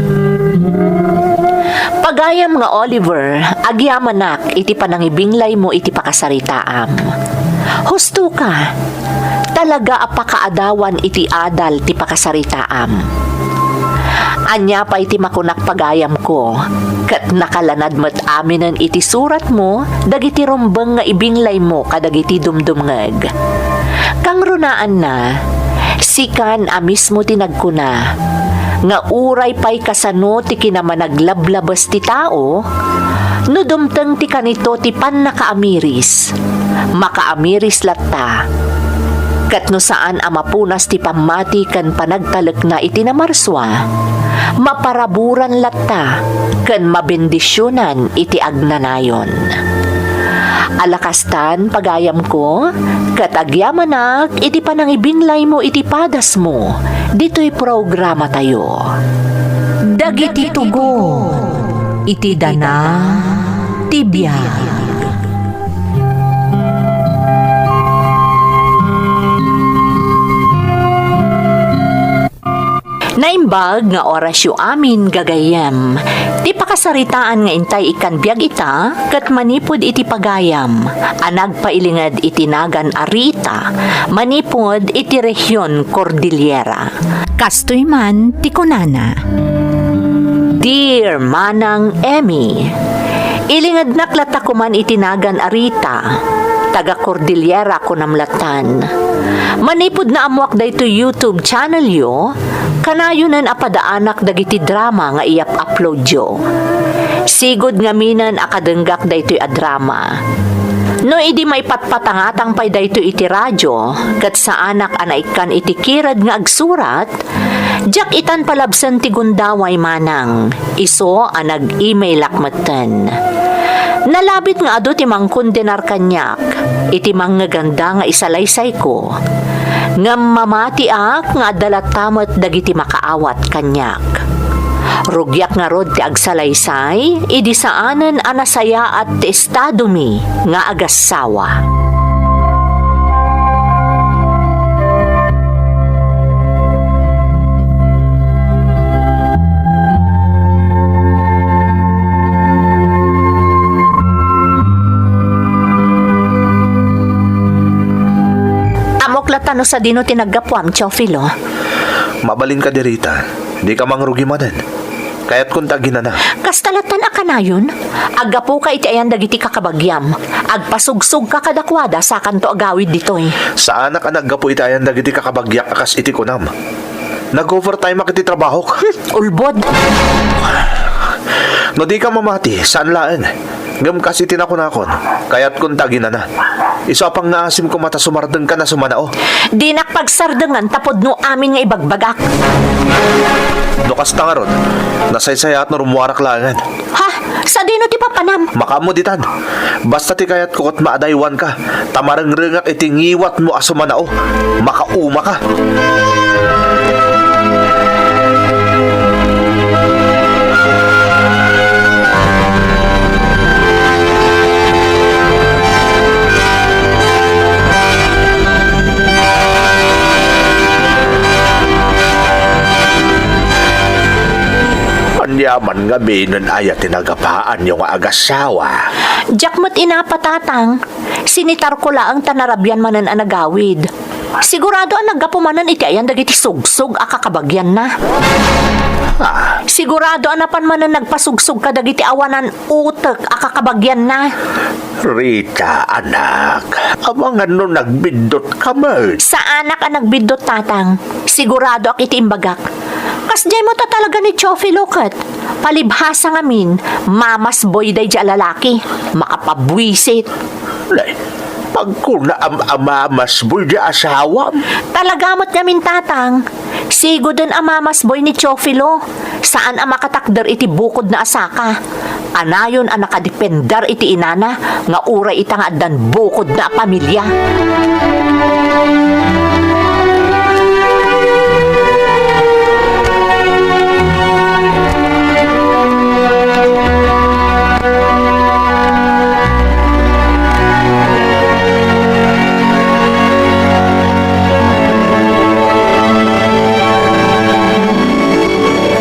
Pagayam nga Oliver, agyamanak iti panangibinglaymo iti pakasaritaam. Husto ka. Talaga a pakaadawan iti adal ti pakasaritaam. Ania pay ti makunak, pagayamko? Ket nakalanad met aminen iti suratmo dagiti rumbeng nga ibinglaymo kadagiti dumdumngeg. Kangrunaanna, sikan a mismo ti nagkuna nga uray pay kasano ti kinamanaglablabes ti tao, no dumteng ti kanito ti pannakaamiris, makaamiris latta. Ket no saan a mapunas ti pammati ken panagtalekna iti namarsua, maparaburan latta ken mabendisionan iti agnanayon. Ala kastan, pagayamko, ket agyamanak iti panangibinglaymo iti padasmo ditoy programatayo. Dagiti tugon iti dana ti biag. Naimbag nga orasyo amin, gagayyem. Ti pakasaritaan nga intay ikkan biag ita ket manipud iti pagayam a nagpailinged iti nagan a Rita manipud iti rehion Cordillera. Kastoy man ti kunana, "Dear Manang Emmy, ilingednak latta koman iti nagan a Rita, taga Cordillera kunam lattan. Manipud naammoak daytoy YouTube channelyo, kanayonen a padaanak dagiti drama nga iyap-uploadyo. Sigud ngaminen a kadenggak daytoy a drama. No idi maipatpatangatang pay daytoy iti radio, ket saanak a naikkan iti kired nga agsurat, diak itan palabsen ti gundaway manang, isu a nag-emailak metten. Nalabit nga adu ti mangkondenar kaniak iti mangngeganda nga isalaysayko. Ngem mamatiak nga adda latta met dagiti makaawat kaniak. Rugiak ngarud ti agsalaysay idi saanen a nasayaat ti estadomi nga agassawa." Ammok latta no sadino ti naggapuam, Teofilo. Mabalin kadi, Rita. Dika mangrugi manen. Kayatko ti aginana. Kasta lattan a kanayon, aggapuka iti ayan dagiti kakabagiam. Agpasugsogka kadakuada, sakanto agawid ditoy. Saanak a naggapu iti ayan dagiti kakabagiak a kas iti kunam. Nag-overtime ak iti trabahok. Ulbod. No dika mamati, saan laeng. Ngem kas iti nakunakon, kayatko ti aginana. Isu a pangngaasim koma ta sumardengkan a sumanao. Dinak pagsardengan ta pudno amin nga ibagbagak. No kasta ngarud, nasaysayaat no rummuarak laengen. Ha? Sadino ti papanam? Makaammo ditan. Basta ti kayatko ket maadaywanka, ta marengrengak iti ngiwatmo a sumanao. Makaumaka. Ania man ngamin aya ti nagapaanyo nga agassawa? Diak met inapa, Tatang. Sinitarko laeng ta narabian manen a nagawid. Sigurado a naggapu manen iti ayan dagiti sugsog a kakabagianna. Ah. Sigurado a napan manen nagpasugsog kadagiti awanan utek a kakabagianna. Rita, anak, amangan no nagbiddut ka met. Saanak a nagbiddut, Tatang. Siguradoak iti imbagak. Kasdiay met a talaga ni Teofilo ket. Palibhasa ngamin, mamasboy daydi a lalaki. Makapabuisit. Nay, pagkuna am-, a mamasboy di asawam? Talaga met ngamin, Tatang. Siguden a mamasboy ni Teofilo. Saan a makatakder iti bukodna a saka. Anayon a nakadepender iti inana nga uray ita nga addan bukodna a pamilia.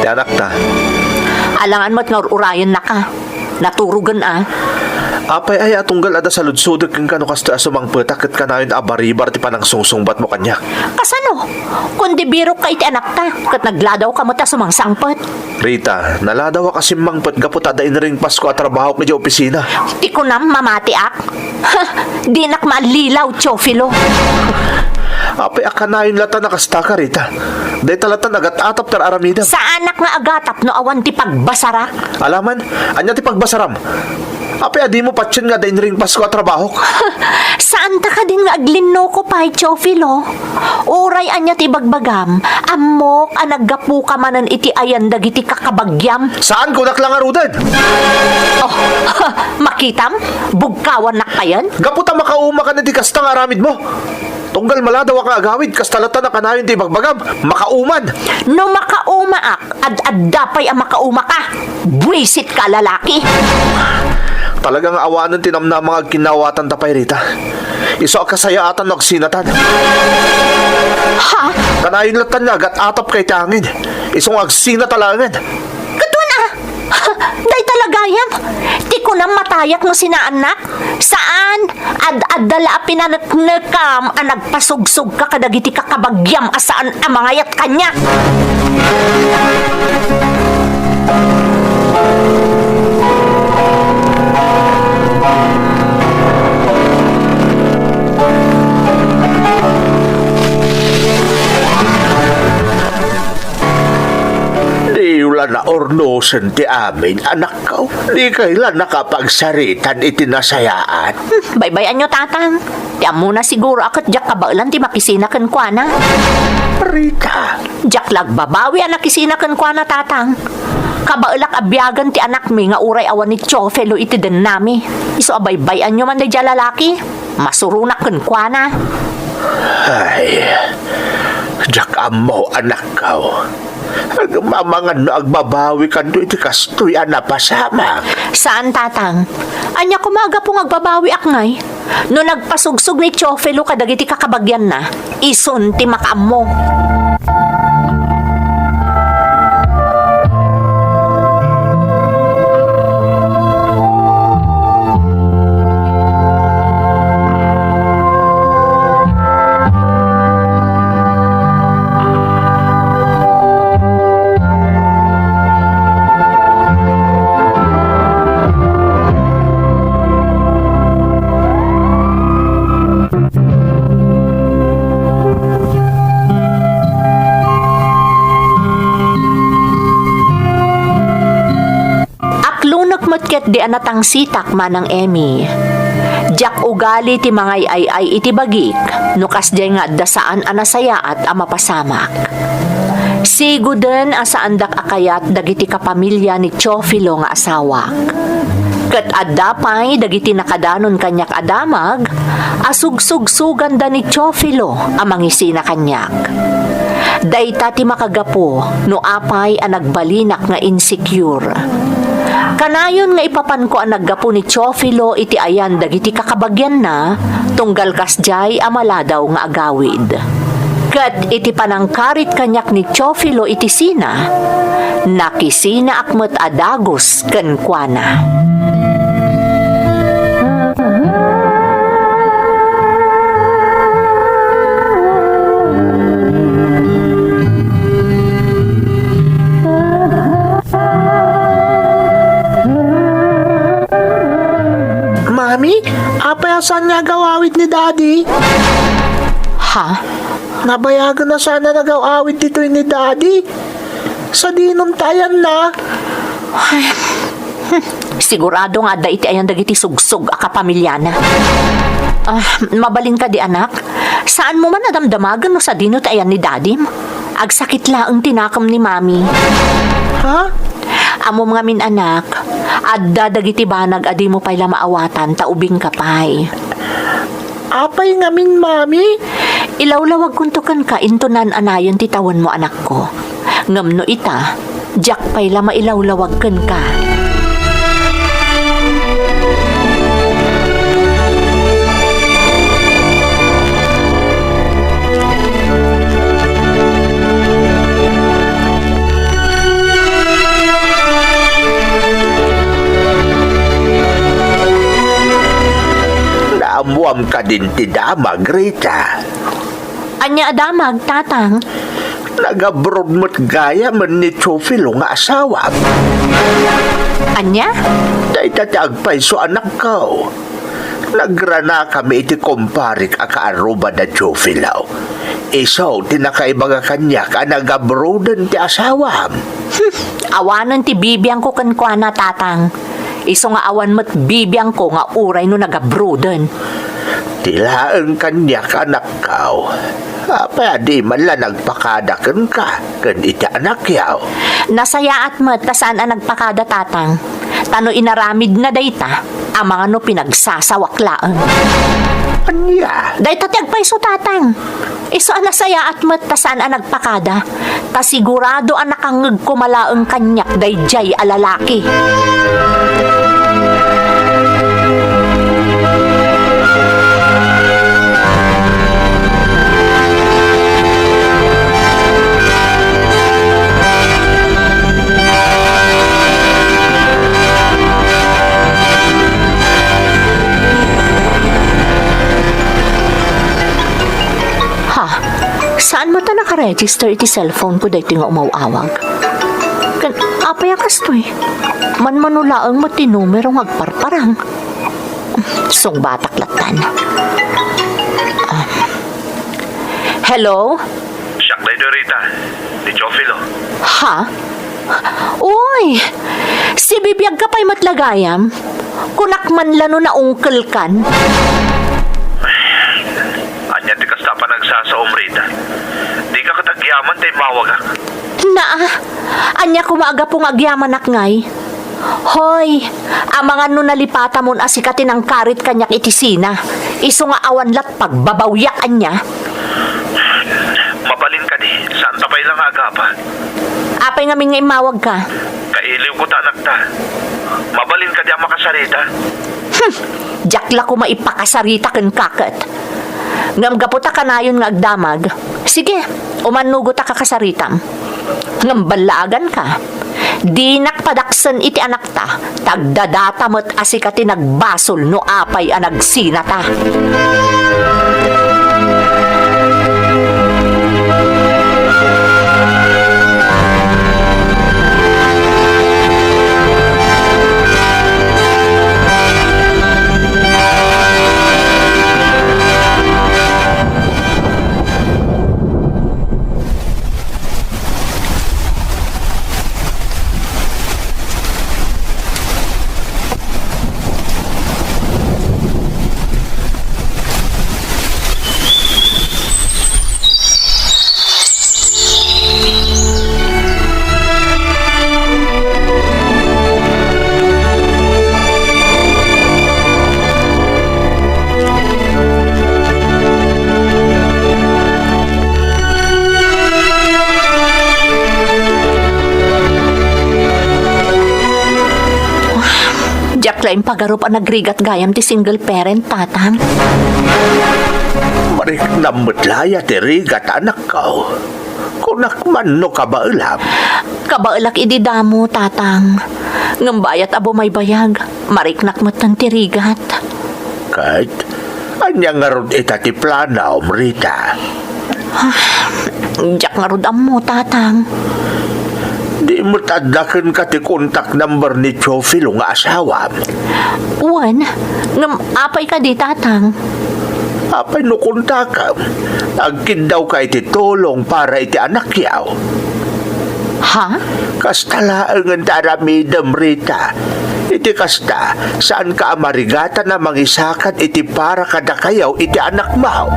Ti anakta. Alangan met nga ur-urayennaka. Naturogen a. Apay aya a tunggal adda saludsodek kenka no kastoy a sumangpetak ket kanayon a baribar ti panangsungsungbatmo kaniak? Kasano? Kundi birokka iti anakta, ket nagladawka met a sumangsangpet. Rita, naladawak a simmangpet gapu ta adda inring pasko a trabahok idiay opisina. Ti kunam, mamatiak? Ha! Dinak maallilaw, Teofilo. Apay a kanayon latta a kasta ka, Rita? Dayta latta a agat-atap ti ar-aramidem. Saanak nga agatap no awan ti pagbasarak. Alaman, ania ti pagbasaram? Apay a dimo patien nga adda inring pasko a trabahok? Saanta kadin nga aglinnuko pay, Teofilo? Uray ania ti ibagbagam, ammok a naggapuka manen iti ayan dagiti kakabagiam. Saan, kunak la ngaruden? Oh, makitam? Bugkawannak payen? Gapu ta makauma kan iti kasta nga aramidmo. Tunggal maladawak nga agawid, kasta latta a kanayon ti ibagbagam, makauman. No makaumaak, ad-adda pay a makaumaka. Buisitka a lalaki. Talaga nga awanen ti namnama nga agkinnawatanta pay, Rita. Isu a kasayaatan no agsinatan. Ha? Kanayon latta nga agat-atapka iti angin. Isu nga agsinata laengen. Kaduana! Dayta la gayam. Ti kunam, matayak no sinaannak? Saan, ad-adda la a pinaneknekam a nagpasugsogka kadagiti kakabagiam a saan a mangayat kaniak. Diyo la naurnosen ti amin, anakko. Dikay la nakapagsaritan iti nasayaat. Hmm, baybay-anyo, Tatang. Ti ammona siguro a ket diak kabaelan ti makisina kenkuana. Rita. Diak la agbabawi a nakisina kenkuana, Tatang. Kabaelak a biagen ti anakmi nga uray awan ni Teofilo iti dennami. Isu a baybay-anyo man daydiay a lalaki. Masuronak kenkuana. Ay, diak ammo, anakko. Agmamangan no agbabawikanto iti kastoy a napasamak. Saan, Tatang. Ania koma a gapu nga agbabawiak ngay? No nagpasugsog ni Teofilo kadagiti kakabagianna, isun ti makaammo. Aklunek met ketdi a natangsitak, Manang Emmy. Diak ugali ti mangay-ay-ay iti bagik no kasdiay nga adda saan a nasayaat a mapasamak. Siguden a saandak a kayat dagiti kapamilya ni Teofilo nga asawak. Ket adda pay dagiti nakadanon kaniak a damag a sugsugsuganda ni Teofilo a mangisina kaniak. Dayta ti makagapu no apay a nagbalinak nga insecure. Kanayon nga ipapanko a naggapu ni Teofilo iti ayan dagiti kakabagianna, tunggal kasdiay a maladaw nga agawid. Ket iti panangkarit kaniak ni Teofilo iti sina, nakisinaak met a dagus kenkuana. Mami, apay a saan nga agaw-awid ni Daddy? Ha? Nabayagen a saan a nagaw-awid ditoy ni Daddy. Sadino ti ayanna? Ay, hmm, sigurado nga adda iti ayan dagiti sugsog a kapamilyana. Ah, mabalin kadi, anak? Saanmo man a damdamagen no sadino ti ayan ni Dadim? Agsakit laeng ti nakem ni Mami. Ha? Ammom ngamin, anak, adda dagiti banag a dimo pay la maawatan ta ubingka pay. Apay ngamin, Mami? Ilawlawagkonto kenka inton naan-anayon ti tawenmo, anakko. Ngem no ita, diak pay la mailawlawag kenka. Ammoam kadin ti damag, Rita? Ania a damag, Tatang? Nag-abroad met gayamen ni Teofilo nga asawam. Ania? Dayta ti agpayso, anakko. Nagranakami iti kumparek a kaarruba da Teofilo. Isu ti nakaibaga kaniak a nag-abroaden ti asawam. Hmm, awanen ti bibiangko kenkuana, Tatang. Isu nga awan met bibiangko nga uray no nag-abroaden. Ti laeng kaniak, anakko. Apay a di man la nagpakada kenka ken iti anakyo? Nasayaat met ta saan a nagpakada, Tatang. Ta no inaramidna dayta, amangan no pinagsasawak laeng. Ania? Dayta ti agpayso, Tatang. Isu a nasayaat met ta saan a nagpakada, ta sigurado a nakangngeg koma laeng kaniak daydiay a lalaki. Ha? Saan met a nakaregister iti cellphone ko daytoy nga umaw-awag? Ken apay a kastoy? Manmano laeng met ti numero nga agparparang. Sungbatak lattan. Ah. Hello? Siak daytoy, Rita. Ni Teofilo. Ha? Uy! Sibibiagka pay met la gayam? Kunak man la no naungkelkan. Ania ti kasta a panagsasaom, Rita? Dika ket agyaman ta immawagak? Naa, ania koma a gapu nga agyamanak ngay? Hoy, amangan no nalipatamon a sika ti nangkarit kaniak iti sina. Isu nga awan lat pagbabawiak, ania? Mabalin kadi, saan ta pay la nga agapa? Apay ngamin nga immawagka? Kailiwko ta anakta. Mabalin kadi a makasarita? Hmm, diak la koma ipakasarita kenka ket. Ngem gapu ta kanayon nga agdamag, sige, umannugot a kakasaritam. Ngem ballaaganka, dinak padaksen iti anakta, ta agdadata met a sika ti nagbasol no apay a nagsinata. Diak la impagarup a nagrigat gayam ti single parent, Tatang. Mariknam met la aya ti rigat, anakko. Kunak man no kabaelam. Kabaelak idi damo, Tatang. Ngem bayat a bumaybayag, mariknak metten ti rigat. Ket ania ngarud ita ti planom, Rita? Diak ngarud ammo, Tatang. Di met adda kenka ti contact number ni Teofilo nga asawam? Wen, ngem apay kadi, Tatang? Apay no kontakem? Agkiddawka iti tulong para iti anakyo. Ha? Kasta laengen ti aramidem, Rita. Iti kasta, saanka a marigatan a mangisakad iti para kadakayo iti anakmo.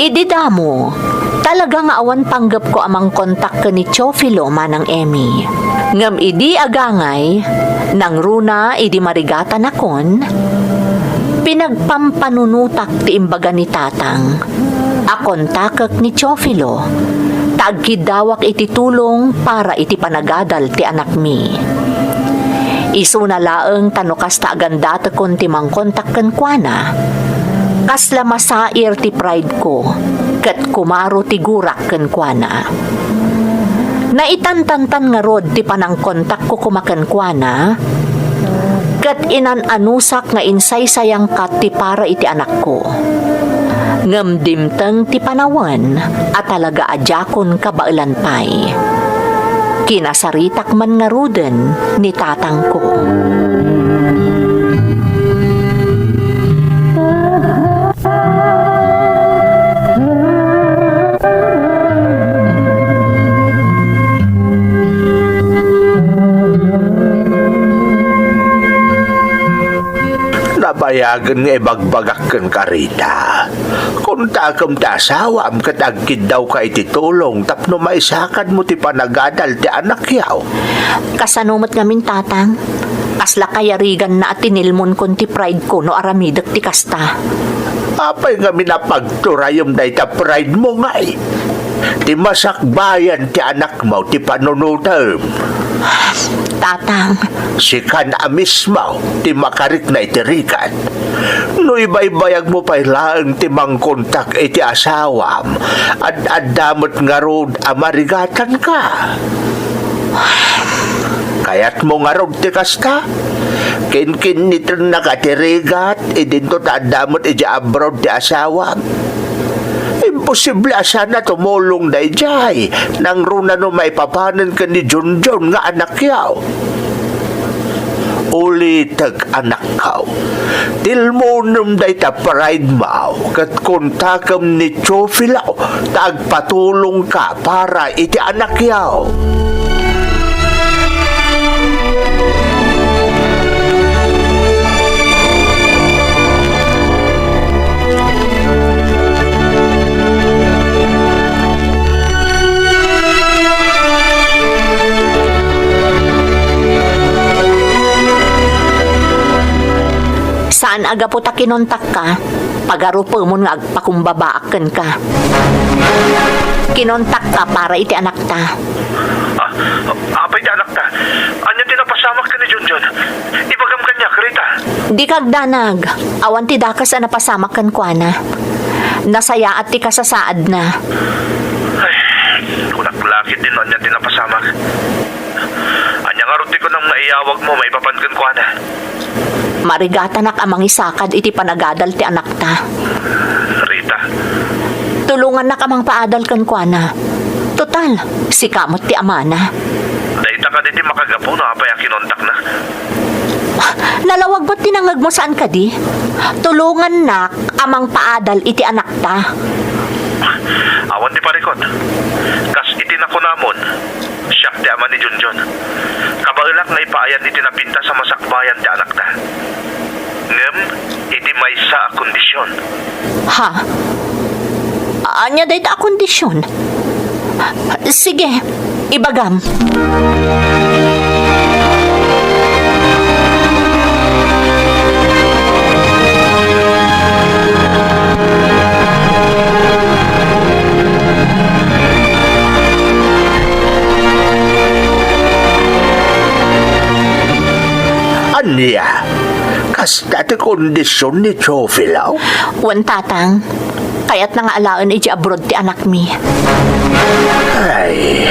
Idi damo, Talaga nga awan panggepko a mangkontak ken ni Teofilo, Manang Emmy. Ngem idi agangay, nangruna idi marigatanakon, pinagpampanunotak ti imbaga ni Tatang a kontakek ni Teofilo, ta agkiddawak iti tulong para iti panagadal ti anakmi. Isuna laeng ta no kasta agandatekon ti mangkontak kenkuana, kasla masair ti pride ko ket kumaro ti gurak kenkuana. Naitantantan ngarud ti panangkontakko koma kenkuana, ket inan-anusak nga insaysayangka ti para iti anakko. Ngem dimteng ti panawen a talaga a diakon kabaelan pay. Kinasaritak man ngaruden ni tatangko. Nabayagen nga ibagbagak kenka, Rita. Kontakem ti asawam ket agkiddawka iti tulong tapno maisakadmo ti panagadal ti anakyaw. Kasano met ngamin, Tatang? Kasla kayariganna a tinilmonkon ti pride ko no aramidek ti kasta. Apay ngamin a pagturayem dayta pride mo ngay? Ti masakbayan ti anakmo ti panunotem. Tatang. Sikan a mismo ti makarikna iti rigat. No ibaybayagmo pay laeng ti mangkontak iti asawam, ad-adda met ngarud a marigatanka. Kayatmo ngarud ti kasta? Kinkinnitennaka ti rigat, idinto ta adda met idiay abroad ti asawam. Imposible a sana tumulong daydiay, nangruna no maipapanen ken ni Junjun nga anakyaw. Ulitek, anakko, tilmonem dayta pride mo ket kontakem ni Teofilo ta agpatulongka para iti anakyaw. Saan a gapu ta kinontakka, pagarupemon nga agpakumbabaak kenka. Kinontakka para iti anakta. Ah, apay ti anakta? Ania ti napasamak ken ni Junjun? Ibagam kaniak, Rita. Dika agdanag. Awan ti dakes a napasamak kenkuana. Nasayaat ti kasasaadna. Ay, kunak la ketdi no ania ti napasamak. Ania ngarud ti kunam nga iyawagmo maipapan kenkuana? Marigatanak a mangisakad iti panagadal ti anakta. Rita. Tulongannak a mangpaadal kenkuana. Total, sika met ti amana. Dayta kadi ti makagapu no apay a kinontakna? Nalawag met ti nangngegmo, saan kadi? Tulongannak a mangpaadal iti anakta. Awan ti parikut. Kas iti nakunamon, siak ti ama ni Junjun. Kabaelak nga ipaayan iti napintas a masakbayan ti anakta. Ngem iti maysa a kondision. Ha? Ania dayta a kondision? Sige, ibagam. Ania? Kasta ti kondision ni Teofilo? Wen, Tatang. Kayatna nga alaen idiay abroad ti anakmi. Ay.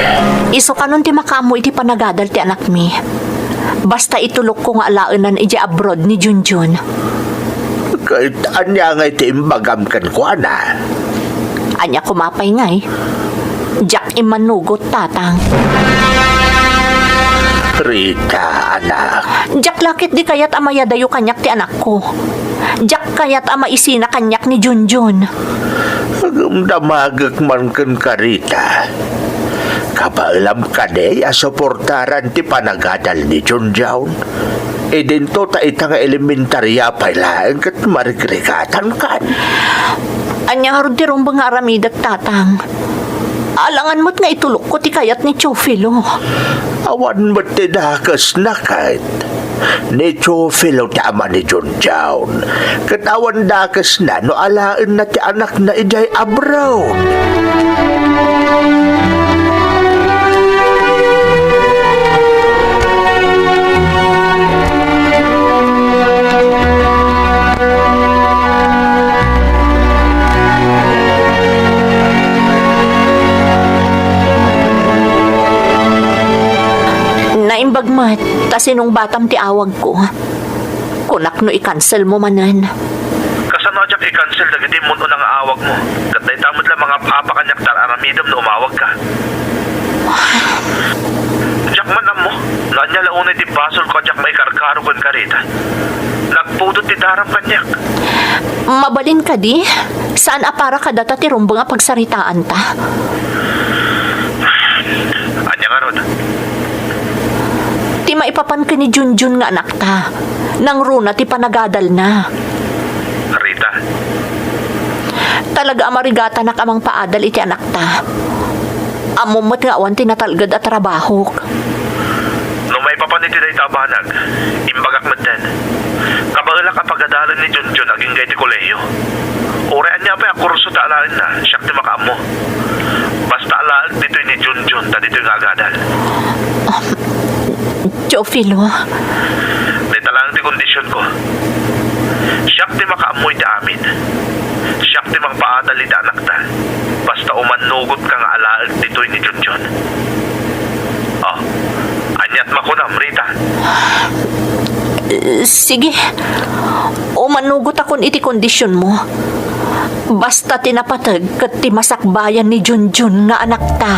Isukanon ti makaammo iti panagadal ti anakmi. Basta itulokko nga alaenan idiay abroad ni Junjun. Ket ania ngay ti imbagam kenkuana? Ania koma pay ngay? Diak immanugot, Tatang. Rita, anak. Diak la ketdi kayat a mayadayo kaniak ti anakko. Diak kayat a maisina kaniak ni Junjun. Ngem damagek man kenka, Rita. Kabaelam kadi a suportaran ti panagadal ni Junjun? Idinto ta ita nga elementaria pay laeng ket marigrigatankan. Ania ngarud ti rumbeng nga aramidek, Tatang? Alangan met nga itulokko ti kayat ni Teofilo. Awan met ti dakesna ket. Ni Teofilo ti ama ni Junjun, ket awan dakesna no alaenna ti anakna idiay abroad. Naimbag met ta sinungbatam ti awagko. Kunak no i-cancel mo manen. Kasano a diak i-cancel dagiti immun-una nga awagmo? Ket dayta met la mangap-apa kaniak ta ar-aramidem no umawagka. Diak man ammo no ania la unay ti basolko a diak maikarkaro kenka, Rita. Nagpudot ti daram kaniak. Mabalin kadi, saan a para kadata ti rumbeng a pagsaritaanta. Ania ngarud? Ti maipapan ken ni Junjun nga anakta, nangruna ti panagadalna. Rita. Talaga a marigatanak a mangpaadal iti anakta. Ammom met nga awan ti natalged a trabahok. No maipapan iti dayta a banag, imbagak metten. Kabaelak a pagadalen ni Junjun agingga iti kolehio. Uray ania pay a kurso ta alaenna, siak ti makaammo. Basta alaek ditoy ni Junjun ta ditoy nga agadal. Um, Teofilo. Dayta laeng ti kondisionko. Siak ti makaammo iti amin. Siak ti mangpaadal iti anakta. Basta umannugotka nga alaek ditoy ni Junjun. Oh, aniat makunam, Rita? Sige. Umannugotakon iti kondisionmo. Basta ti napateg ket ti masakbayan ni Junjun nga anakta.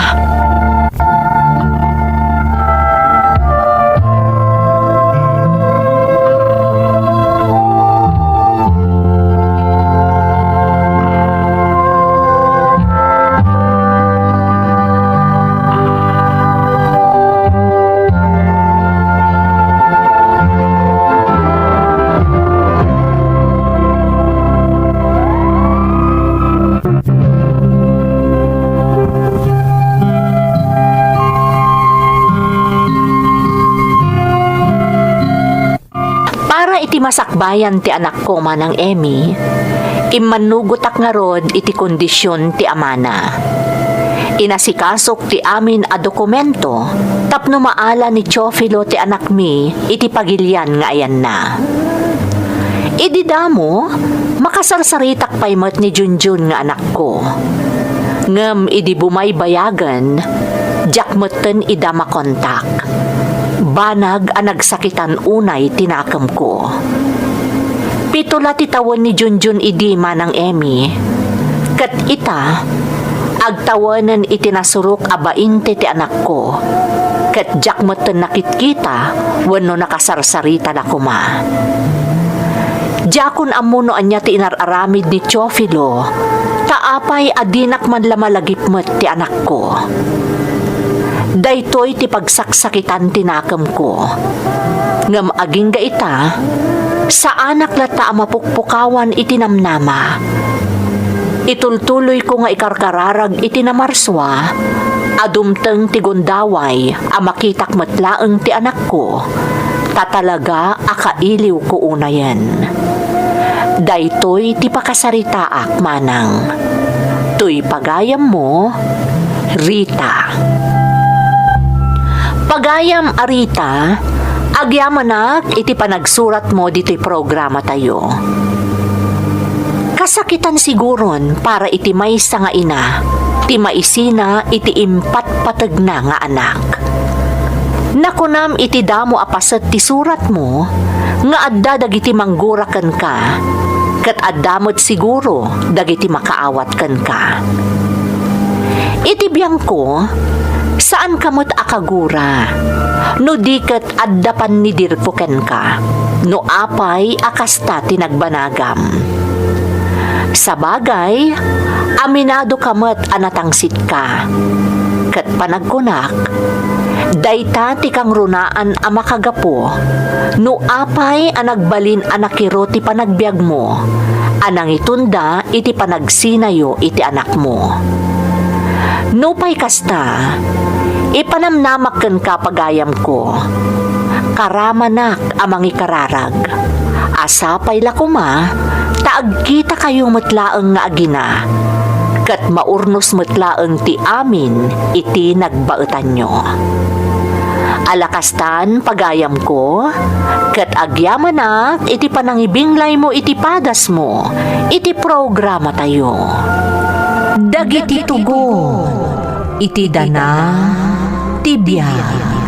Para iti masakbayan ti anakko, Manang Emmy, immannugotak ngarud iti kondision ti amana. Inasikasok ti amin a dokumento tapno maala ni Teofilo ti anakmi iti pagilian nga ayanna. Idi damo, makasarsaritak pay met ni Junjun nga anakko. Ngem idi bumaybayagen, diak metten ida makontak. Banag a nagsakitan unay ti nakemko. Pito la ti tawen ni Junjun idi, Manang Emmy. Ket ita, agtawenen iti nasurok a bainte ti anakko. Ket diak metten nakitkita wenno nakasarsarita la koma. Diakon ammo no ania ti inar-aramid ni Teofilo, ta apay a dinak man la malagip met ti anakko. Daytoy ti pagsaksakitan ti nakemko. Ngem agingga ita, saanak latta a mapukpukawan iti namnama. Itultuloyko nga ikarkararag iti namarsua a dumteng ti gundaway a makitak met laeng ti anakko, ta talaga a kailiwko unayen. Daytoy ti pakasaritaak, Manang. Toy pagayammo, Rita. Pagayam a Rita, agyamanak iti panagsuratmo ditoy programatayo. Kasakitan siguron para iti maysa nga ina ti maisina iti impatpategna nga anak. Nakunam iti damo a paset ti suratmo nga adda dagiti manggura kenka, ket adda met siguro dagiti makaawat kenka. Iti biangko, saanka met a kagura, no di ket adda pannidirko kenka, no apay a kasta ti nagbanagam. Sabagay, aminadoka met a natangsitka. Ket panagkunak, dayta ti kangrunaan a makagapu no apay a nagbalin a nakiro ti panagbiagmo a nangitunda iti panagsinayo iti anakmo. Nupay kasta, ipanamnamak kenka, pagayamko. Karamanak a mangikararag. A sapay la koma ta agkitakayo met laeng nga agina, ket maurnos met laeng ti amin iti nagbaetanyo. Ala kastan, pagayamko, ket agyamanak iti panangibinglaymo iti padasmo iti programatayo. Dagiti tugon iti dana ti biag.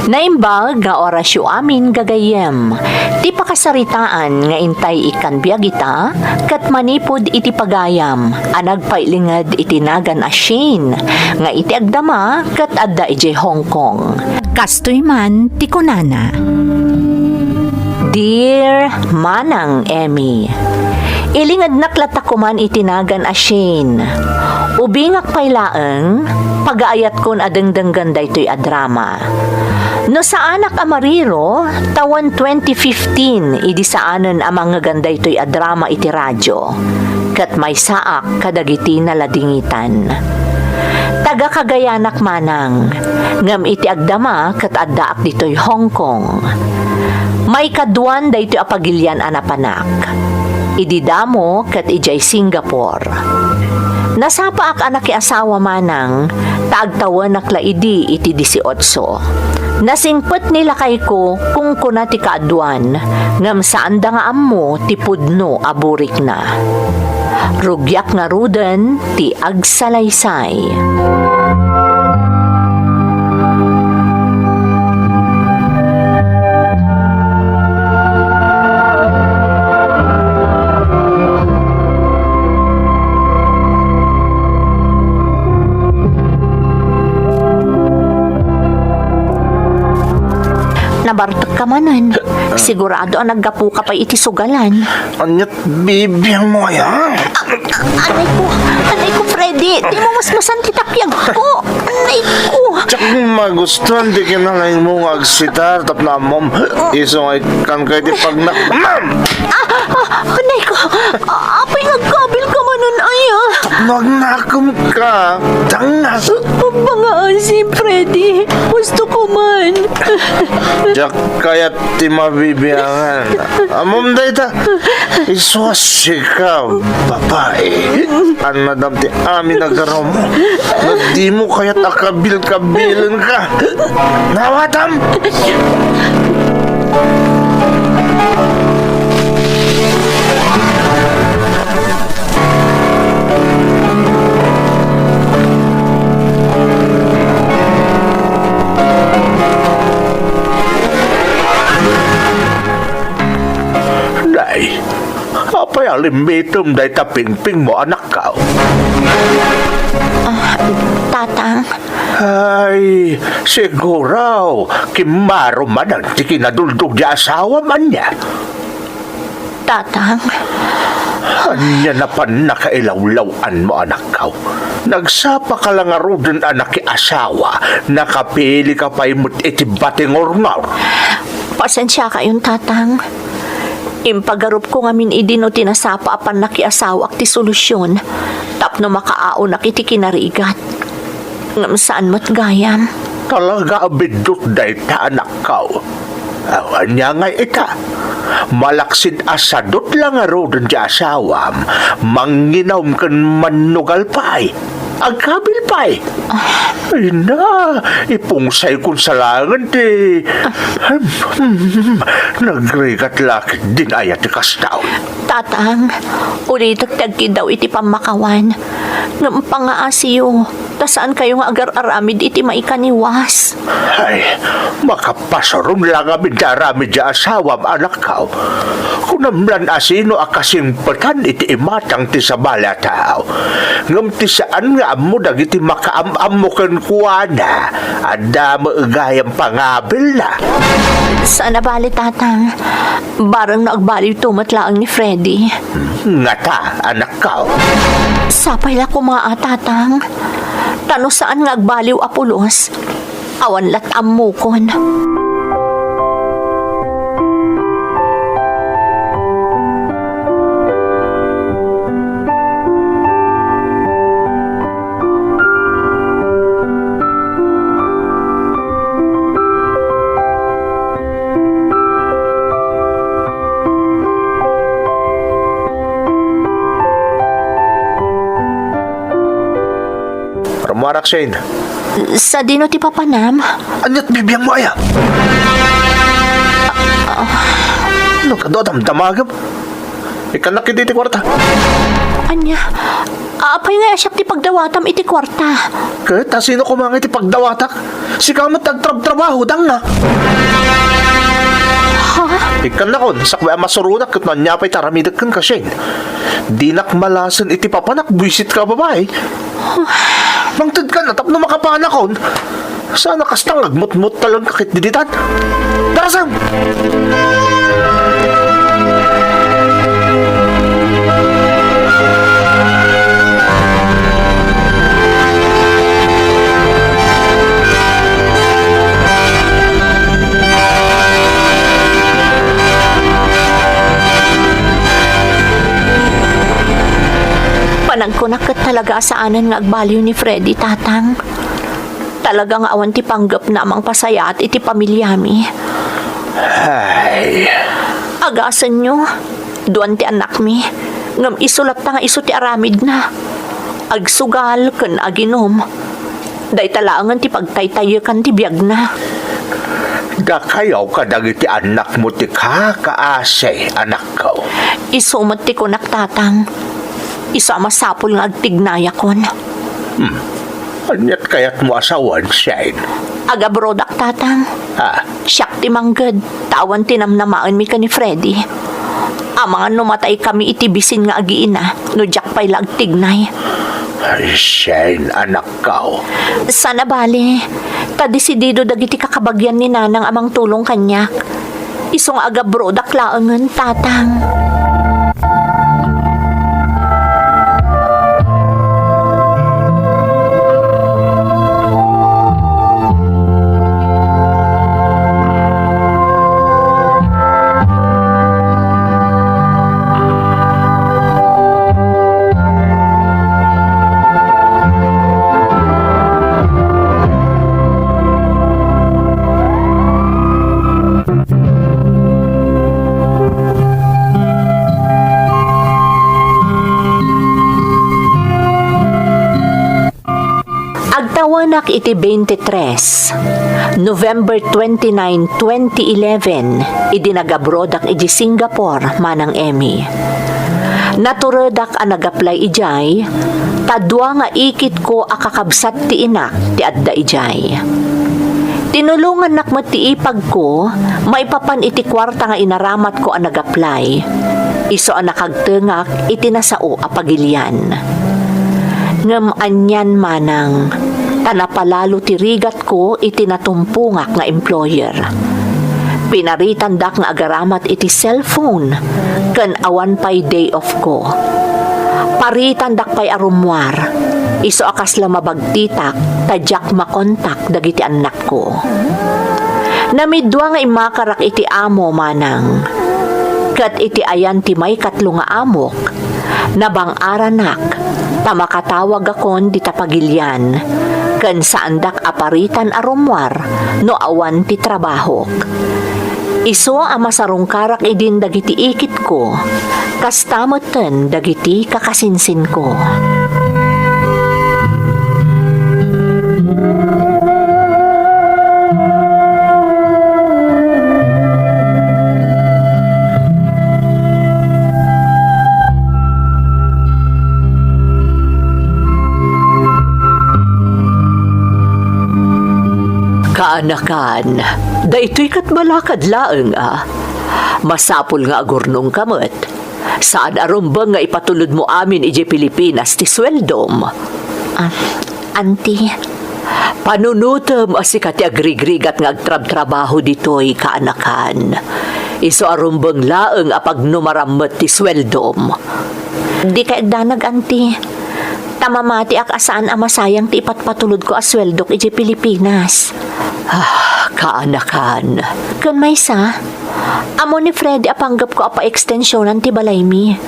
Naimbag nga orasyo amin, gagayyem. Ti pakasaritaan nga intay ikkan biag ita, ket manipud iti pagayam a nagpailinged iti nagan a Shane, nga iti agdama ket adda idiay Hong Kong. Kastoy man ti kunana, Dear Manang Emmy, ilingednak latta koman iti nagan a Shane. Ubingak pay laeng, pagayatkon a dengdenggen daytoy a drama. No saanak a mariro, tawen twenty fifteen idi saanen a mangngegan daytoy a drama iti radio, ket maysaak kadagiti naladingitan. Taga Cagayanak manang, ngem iti agdama ket addaak ditoy Hong Kong. Maikaduan daytoy a pagilian a napanak. Idi damo ket idiay Singapore. Nasapaak a nakiasawa manang, ta agtawenak la idi iti disiotso. Nasingpet ni lakayko, kunkuna ti kaaduan, ngem saanda nga ammo ti pudno a burikna. Rugiak ngaruden ti agsalaysay. Nabartek ka manen. Sigurado a naggapu ka pay iti sugalan. Ania't bibiangmo aya? A-, a-, anay ko, anay ko, Freddy. Di mo masmasan ti tapiag ko. Anay ko. Diak magustuhan ti kinalaingmo nga agsitar tapno ammom. Isu nga ikkan ka iti pagnak-, Ma'am! Ah, ah, anay ko. Ah, apay nga agkabil ka manen aya? Tapno agnakem ka, dangas. Pangaasi, Freddy. Gusto ko man. Diak kayat ti mabibiangan. Ammom dayta, isu a sika, babai. Annadam ti amin a garawmo. No dimo kayat a kabil-kabilen ka. Nawatam! Nay, apay a limmitem dayta pingpingmo, anakko? Ah, Tatang. Ay, siguro, kimmaro manen ti kinaduldog ti asawam, ania? Tatang. Ania napan nakailawlaw-anmo, anakko? Nagsapa ka la ngaruden a nakiasawa, nakapili ka pay met iti batingorngor. Pasensiakayon, Tatang. Impagarupko ngamin idi no ti nasapa a pannakiasawak ti solusyon tapno makaaonak iti kinarigat. Ngem saan met gayam. Talaga a biddut dayta, anakko. Awan ania ngay ita. Malaksid a sadut la ngaruden ti asawam, manginawm ken mannugal pay. Agkabil pay. Ay na, ipungsaykon sa langen ti, nagrigat la ketdin aya ti kasta. Tatang, ulitek ti agkiddaw iti pammakawan. Ngem pangaasiyo, ta saankayo nga agar-aramid iti maikaniwas. Ay, makapasuron la ngamin ti aramid ti asawam, anakko. Kunam lan a sino a kasingpetan iti imatang ti sabali a tao. Ngem ti saan nga ammo dagiti makaam-ammo kenkuana, adda met gayam pangabilna. Saan a bale, Tatang. Bareng no agbaliwto met laeng ni Freddy. Ngata, anakko. Sapay la koma a, Tatang. Ta no saan nga agbaliw a pulos, awan lat ammokon. Marak, Shane. Sadino ti papanam? Ania't bibiangmo aya? Nagadu a damdamagem? Ikkannak iti, iti kuarta. Ania? Apay nga siak ti pagdawatam iti kuarta? Ket asino koma nga iti pagdawatak? Sika met ti agtrabtrabaho, dangna. Ha? Ikkannakon, sakbay a masuronak ket no ania pay ti aramidek kenka, Shane. Dinak malasen iti papanak, buisitka a babai. Mangtedka na tapno makapanakon. Sana kasta nga agmutmut talaga ket diditan. Darasem! Panagkunak ket talaga a saanen nga agbaliw ni Freddy, Tatang. Talaga nga awan ti panggepna a mangpasayaat iti pamiliami. Ay. Agasenyo, duan ti annakmi, ngem isu latta nga isu ti aramidna. Agsugal ken aginum. Dayta laengen ti pagtaytaykan ti biagna. Dakayo kadagiti annakmo ti kakaasi, anakko. Isu met ti kunak, Tatang. Isu a masapul nga agtignayakon. Hmm. Ania't kayatmo a sawen, Shane? Agabrodak, Tatang. Ah. Siak ti mangged, ta awan ti namnamaenmi ken ni Freddy. Amangan no mataykami iti bisin nga agiina, no diak pay la agtignay. Ay, Shane, anakko. Saan a bale, ta desidido dagiti kakabagian ni Nanang a mangtulong kaniak. Isu nga agabrodak laengen, Tatang. Agtawenak iti twenty-three, November twenty-nine, twenty eleven, idi nagabrodak iti Singapore, Manang Emmy. Naturedak a nag-apply idiay, ta dua nga ikitko a kakabsat ti inak ti adda idiay. Tinulongannak met ti ipagko maipapan iti kuarta nga inaramatko a nag-apply, isu a nakagtengak iti nasao a pagilian. Ngem anian, Manang, ta napalalo ti rigatko iti natumpongak nga employer. Pinaritandak nga agaramat iti cellphone ken awan pay day off ko. Paritandak pay a rummuar, isu a kasla mabagtitak ta diak makontak dagiti annakko. Namidua nga immakarak iti amo, Manang. Ket iti ayan ti maikatlo nga amok, nabang-aranak ta makatawagakon dita pagilian, ken saandak a paritan a rummuar no awan ti trabahok. Isu a masarungkarak idin dagiti ikitko, kasta metten dagiti kakasinsinko. Kaanakan, daytoy ket balakad laeng a. Masapul nga agurnongka met. Saan a rumbeng nga ipatulodmo amin idiay Pilipinas ti sueldom. Ah, Auntie. Panunotem a sika ti agrigrigat nga agtrabtrabaho ditoy, kaanakan. Isu a rumbeng laeng a pagnumaram met ti sueldom. Dikay agdanag, Auntie. Ta mamatiak a saan a masayang ti ipatpatulodko a sueldok idiay Pilipinas. Ah, kaanakan. Ken maysa, ammo ni Freddy a panggepko a paekstensionan ti balaymi.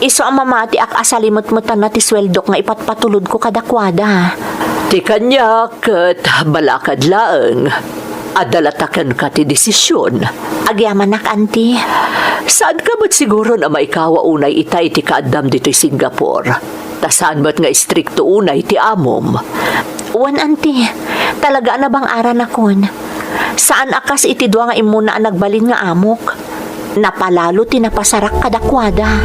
Isu a mamatiak a salimetmetanna ti sueldok nga ipatpatulodko kadakuada. Ti kaniak ket balakad laeng. Adda latta kenka ti desisyon. Agyamanak, Auntie. Saanka met siguron a maikawa unay ita iti kaaddam ditoy Singapore? Ta saan met nga istrikto unay ti amom? Wen, anti, talaga a nabangaranakon. Saan a kas iti dua nga immuna a nagbalin nga amok. Napalalo ti napasarak kadakuada.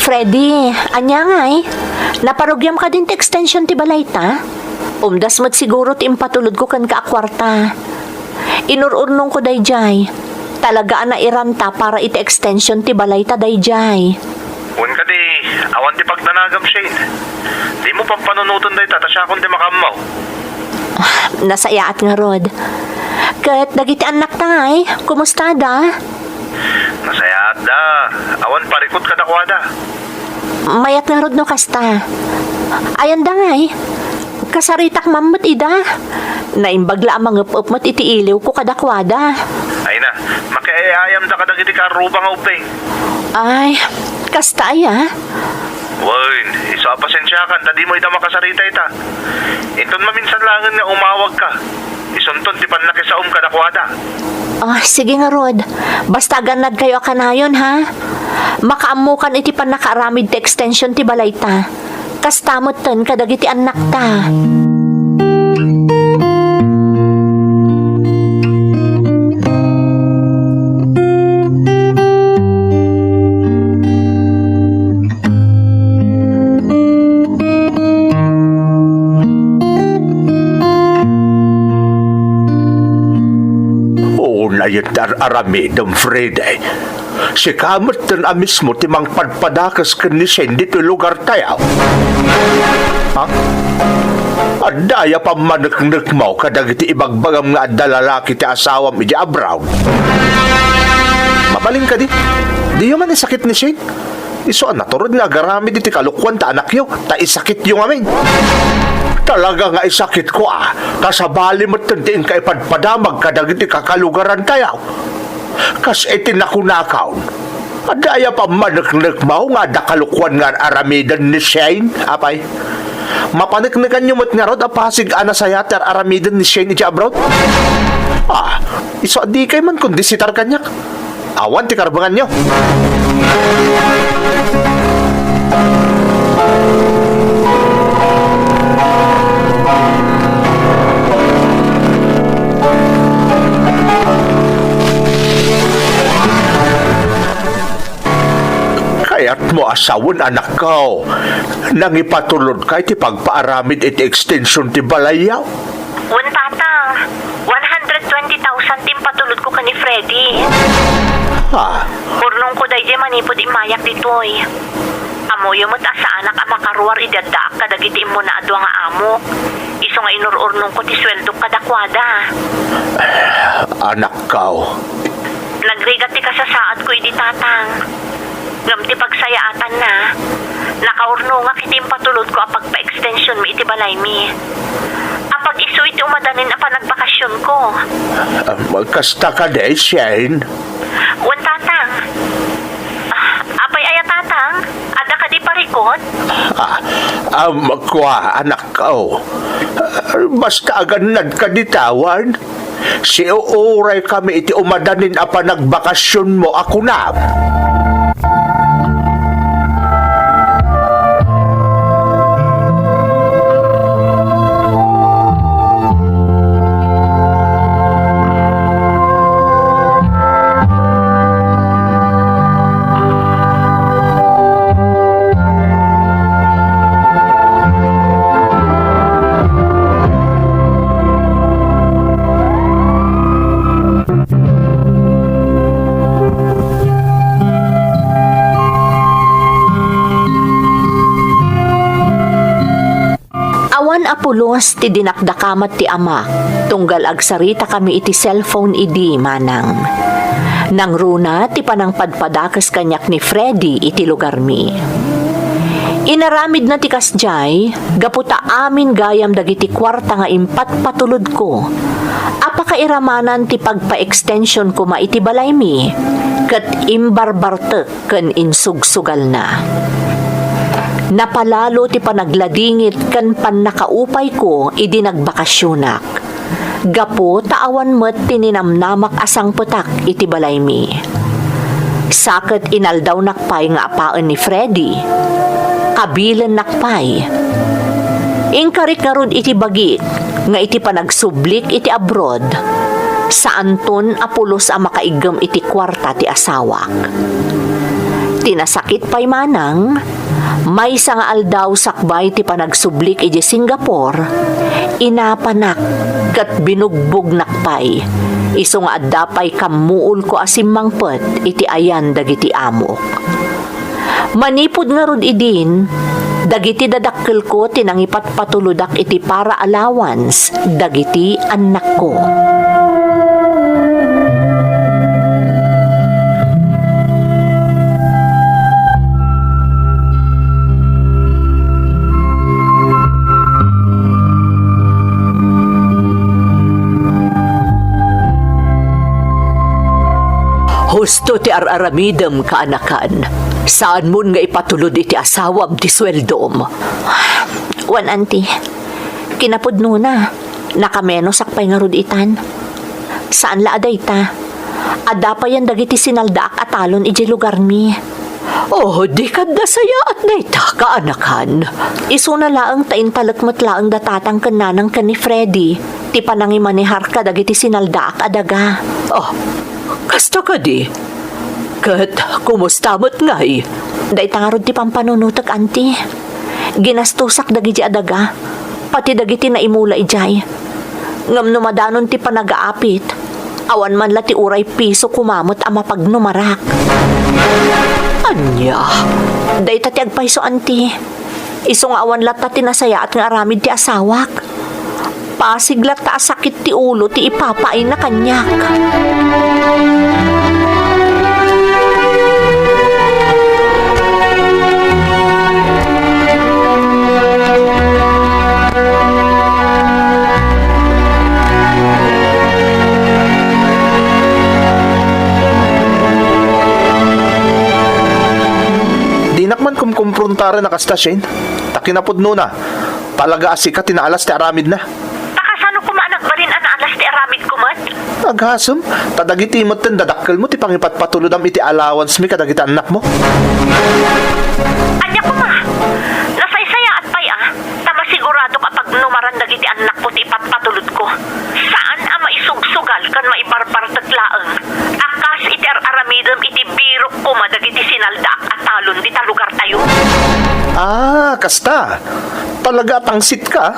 Freddy, ania ngay? Naparugiam kadin ti extension ti balayta? Umdas met siguro ti impatulodko kenka a kuarta. Inur-urnongko daydiay. Talaga a nairanta para iti extension ti balayta daydiay. Wen kadi, awan ti pagdanagam, Shane. Dimo pampanunoten dayta ta siakon ti makaammo. Nasayaat ngarud. Ket dagiti annakta ngay, kumustada? Nasayaatda. Awan parikut kadakuada. Mayat ngarud no kasta. Ayanda ngay. Kasaritak man met ida. Naimbag la a mangep-ep met iti iliwko kadakuada. Ay na, makiay-ayamda kadagiti kaarruba nga ubbing. Ay, kasta aya? Wen, isu a pasensiakan ta dimo ida makasarita ita. Inton maminsan laengen nga umawagka, isunton ti pannakisaom kadakuada. Ah, sige ngarud. Basta agannadkayo a kanayon, ha? Makaammokan iti pannakaaramid ti extension ti balayta. Kasta metten kadagiti annakta. Unay ti ar-aramidem, Freddy. Sika metten a mismo ti mangpadpadakes ken ni Shane ditoy lugartayo. Ha? Adda aya pammaneknekmo kadagiti ibagbagam nga adda lalaki ti asawam idiay abroad? Mabalin kadi? Diyo man isakit ni Shane? Isu a naturod nga agaramid iti kalokuan ta anakyo, ta isakityo ngamin. Talaga nga isakitko a, ta sabali metten ti inka ipadpadamag kadagiti kakalugarantayo. Kas iti nakunakon, adda aya pammaneknekmo nga adda kalokuan nga ar-aramiden ni Shane, apay? Mapaneknekanyo met ngarud a pasig a nasayaat ti ar-aramiden ni Shane idiay abroad? Ah, isu a dikay man kundi sitar kaniak. Awan ti karbenganyo. Kayatmo a sawen, anakko, nangipatulodka iti pagpaaramid iti extension ti balayyo? Wen, Tatang, one hundred twenty thousand ti impatulodko ken ni Freddy. Ah. Urnongko daydiay manipud immayak ditoy. Ammoyo met a saanak a makaruar idi addaak kadagiti immuna a dua nga amok. Isu nga inur-urnongko ti sueldok kadakuada. Anakko. Nagrigat ti kasasaadko idi, Tatang. Ngem ti pagsayaatanna, nakaurnongak iti impatulodko a pagpa-extensionmi iti balaymi. Apag-isu iti umadanin a panagbakasionko. Ah, kasta kadi, Shane? Wen, Tatang. Ah, apay aya, Tatang? Adda kadi parikut? Ah, um, kua, anakko. Ah, basta agannad kadi ta, wen. Siuuray kami iti umadanin a panagbakasionmo a kunam. Awan a pulos ti dinakdakamat ti amak, tunggal agsaritakami iti cellphone idi, manang. Nangruna ti panangpadpadakes kaniak ni Freddy iti lugarmi. Inaramidna ti kasdiay, gapu ta amin gayam dagiti kuarta nga impatpatulodko, A pakairamanan ti pagpa-extension koma iti balaymi, ket imbarbartek ken insugsugalna. Napalalo ti panagladingit ken pannakaupayko idi nagbakasionak, gapu ta awan met ti ninamnamak a sangpetak iti balaymi. Sa ket inaldawnak pay nga apaen ni Freddy. Kabilennak pay. Inkarik ngarud iti bagik nga iti panagsublik iti abroad, saanton a pulos a makaiggem iti kuarta ti asawak. Ti nasakit pay manang, maysa nga aldaw sakbay ti panagsublik idiay Singapore, inapanak ket binugbognak pay, isu nga adda pay kammuolko a simmangpet iti ayan dagiti amok. Manipud ngarud idin, dagiti dadakkelko ti nangipatpatulodak iti para allowance dagiti annakko. Husto ti ar-aramidem, kaanakan. Saanmon nga ipatulod iti asawam ti sueldom. Wen, Auntie. Kinapudnona, nakamenosak pay ngarud itan. Saan la a dayta. Adda payen dagiti sinaldaak a talon idiay lugarmi. Oh, di kadda sayaat dayta, kaanakan. Isuna laeng ta intalek met laeng da tatang ken nanang ken ni Freddy ti panangimanehar kadagiti sinaldaak a daga. Oh, kasta kadi? Ket kumusta met ngay? Dayta ngarud ti pampanunotek, Auntie. Ginastosak dagiti a daga, pati dagiti naimula idiay. Ngem no madanon ti panagaapit, awan man la ti uray piso koma met a mapagnumarak. Ania? Dayta ti agpayso, Auntie. Isu nga awan latta ti nasayaat nga aramid ti asawak. Pasig latta a sakit ti ulo ti ipapaayna kaniak. Dinak man kumkumprontaran a kasta, Shane. Ta kinapudnona, talaga a sika ti naalas ti aramidna. Ta kasano koma a nagbalin a naalas ti aramidko met? Agasem, ta dagiti metten dadakkelmo ti pangipatpatulodam iti allowance mi kadagiti annakmo. Ania koma? Nasaysayaat pay a, ta masiguradok a pagnumaran dagiti annakko ti ipatpatulodko. Saan a maisugsugal ken maibarbartek laeng a kas iti ar-aramidem iti birok koma dagiti sinaldaak a talon dita lugartayo. Ah, kasta. Talaga a tangsit ka, ah.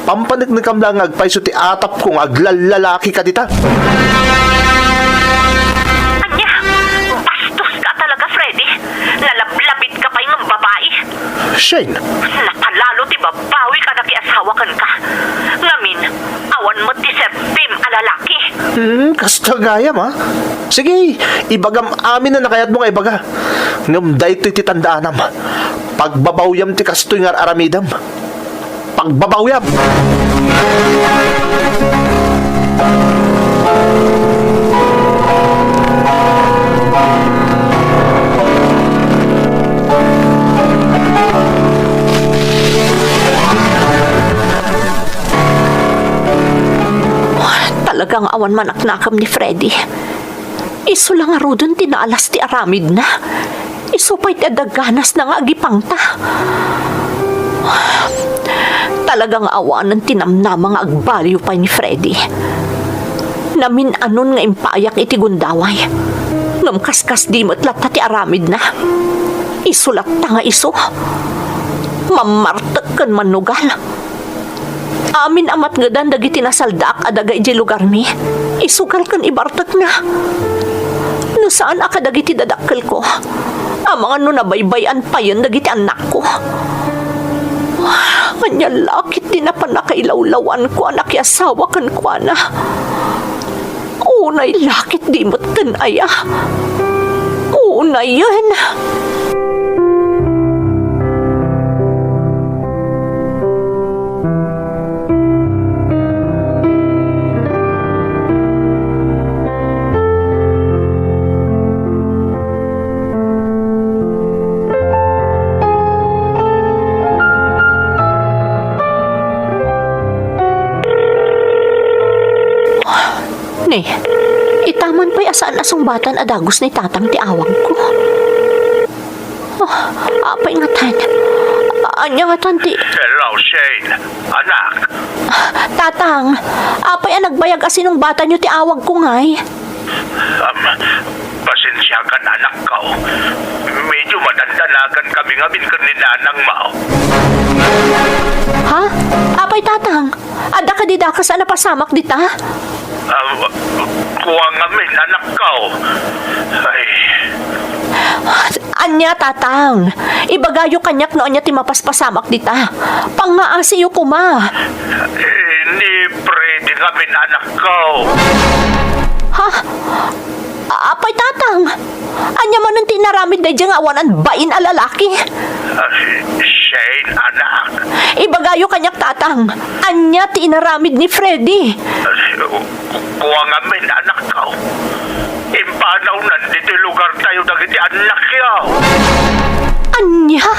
Pampaneknekam la nga agpayso ti atapko nga aglallalaki ka dita. Ania? Bastos ka talaga, Freddy. Nalablabit ka pay ngem babai. Shane. Napalalo ti babawi ka nakiasawa kenka. Ngamin, awan met ti serbim a lalaki. Hmm, kasta gayam, ah. Sige, ibagam amin a nakayatmo nga ibaga. Ngem daytoy ti tandaanam. Pagbabawyam ti kastoy nga ar-aramidem. Pagbabawyam! Talagang awan manaknakam ni Freddy. Isu la ngaruden ti naalas ti aramidna. Isu pay ti adda ganasna nga agipangta. Talaga nga awanen ti namnama nga agbaliw pay ni Freddy. Namin-anon nga impayak iti gundaway. Ngem kaskasdi met latta ti aramidna. Isu latta nga isu. Mammartek ken mannugal. Amin a matngedan dagiti nasaldaak a daga idiay lugarmi, isugal ken ibartekna. No saan a kadagiti dadakkelko, amangan no nabaybay-an payen dagiti annakko. Ania la ket ti napan a kailawlawanko a nakiasawa kenkuana? Unay la ket di metten aya. Unayen. Ita man pay a saan a sungbatan a dagus ni Tatang ti awagko. Oh, apay ngatan? Ania ngatan ti Hello, Shane. Anak. Tatang, apay a nagbayag a sinungbatanyo ti awagko ngay? Um, pasensiakan, anakko. Medyo madandanagan kami ngamin ken ni nanangmo. Ha? Apay, Tatang? Adda kadi dakes a napasamak dita? Ah, kua ngamin, anakko. Ay. Ania, Tatang? Ibagayo kaniak no ania ti mapaspasamak dita. Pangngaasiyo koma. Eh, ni Freddy ngamin, anakko. Ha? Apay, Tatang? Ania manen ti inaramid daydiay nga awanan bain a lalaki? Ah, Shane, anak. Ibagayo kaniak, Tatang. Ania ti inaramid ni Freddy? Ah, ku-, kua ngamin, anakko. Impanawnan ditoy lugartayo dagiti annakyo. Ania?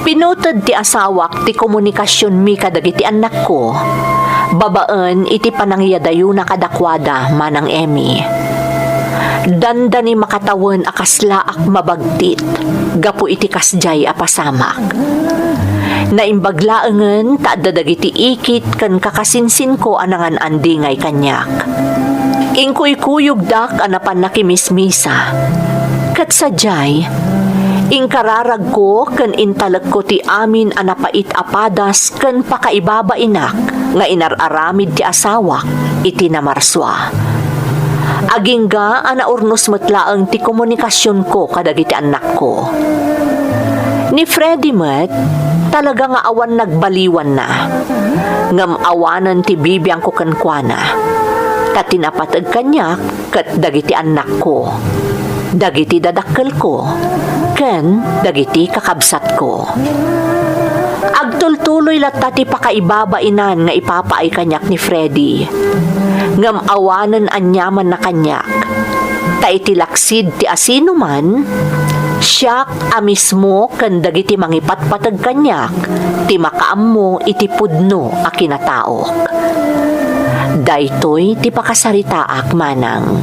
Pinuted ti asawak ti komunikasionmi kadagiti annakko, babaen iti panangiyadayona kadakuada, Manang Emmy. Dandani makatawen a kaslaak mabagtit gapu iti kasdiay a pasamak. Naimbag laengen ta adda dagiti ikit ken kakasinsinko a nangan-andingay kaniak. Inkuykuyogdak a napan nakimismisa. Ket sadiay, inkararagko ken intalekko ti amin a napait a padas ken pakaibabainak nga inar-aramid ti asawak iti namarsua. Agingga a naurnos met laeng ti komunikasionko kadagiti annakko. Ni Freddy met, talaga nga awan nagbaliwanna. Ngem awanen ti bibiangko kenkuana. Ta ti napateg kaniak ket dagiti annakko, dagiti dadakkelko, ken dagiti kakabsatko. Agtultuloy latta ti pakaibabainan nga ipapaay kaniak ni Freddy. Ngem awanen aniamanna kaniak. Ta iti laksid ti asinoman, siak a mismo ken dagiti mangipatpateg kaniak ti makaammo iti pudno a kinataok. Daytoy ti pakasaritaak, Manang,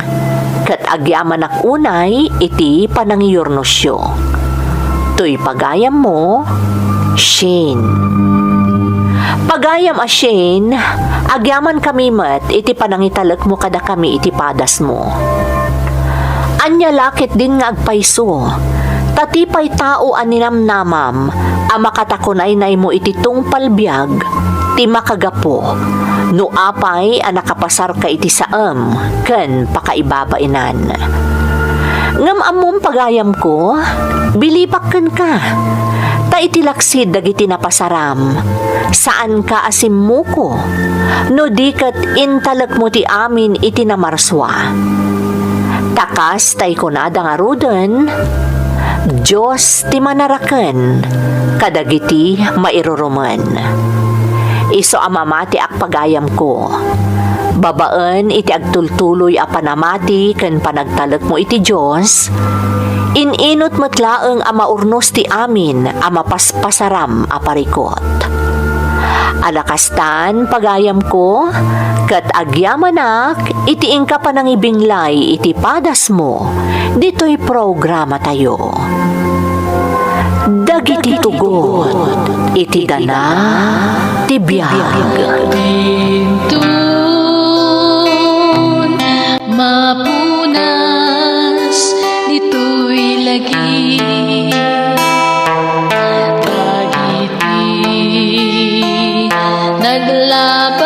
ket agyamanak unay iti panangiyurnosyo. Toy pagayammo, Shane. Pagayam a Shane, agyamankami met iti panangitalekmo kadakami iti padasmo. Ania la ketdin nga agpayso, ta ti pay tao a ninamnamam a makatakunaynaymo iti tungpal biag ti makagapu no apay a nakapasarka iti saem ken pakaibabainan. Ngem ammom, pagayamko, bilibak kenka, ta iti laksid dagiti napasaram, saanka a simmuko, no di ket intalekmo ti amin iti namarsua. Ta kas tay kunada ngaruden, Dios ti manaraken kadagiti mairurumen. Isu a mamatiak, pagayamko. Babaen iti agtultuloy a panamati ken panagtalekmo iti Dios, in-inut met laeng a maurnos ti amin a mapaspasaram a parikut. Ala kastan, pagayamko, ket agyamanak iti inka panangibinglay iti padasmo ditoy programatayo. Dagiti tugot iti dana ti biag. Dintun mapunas ditoy lagi. Dagiti naglaba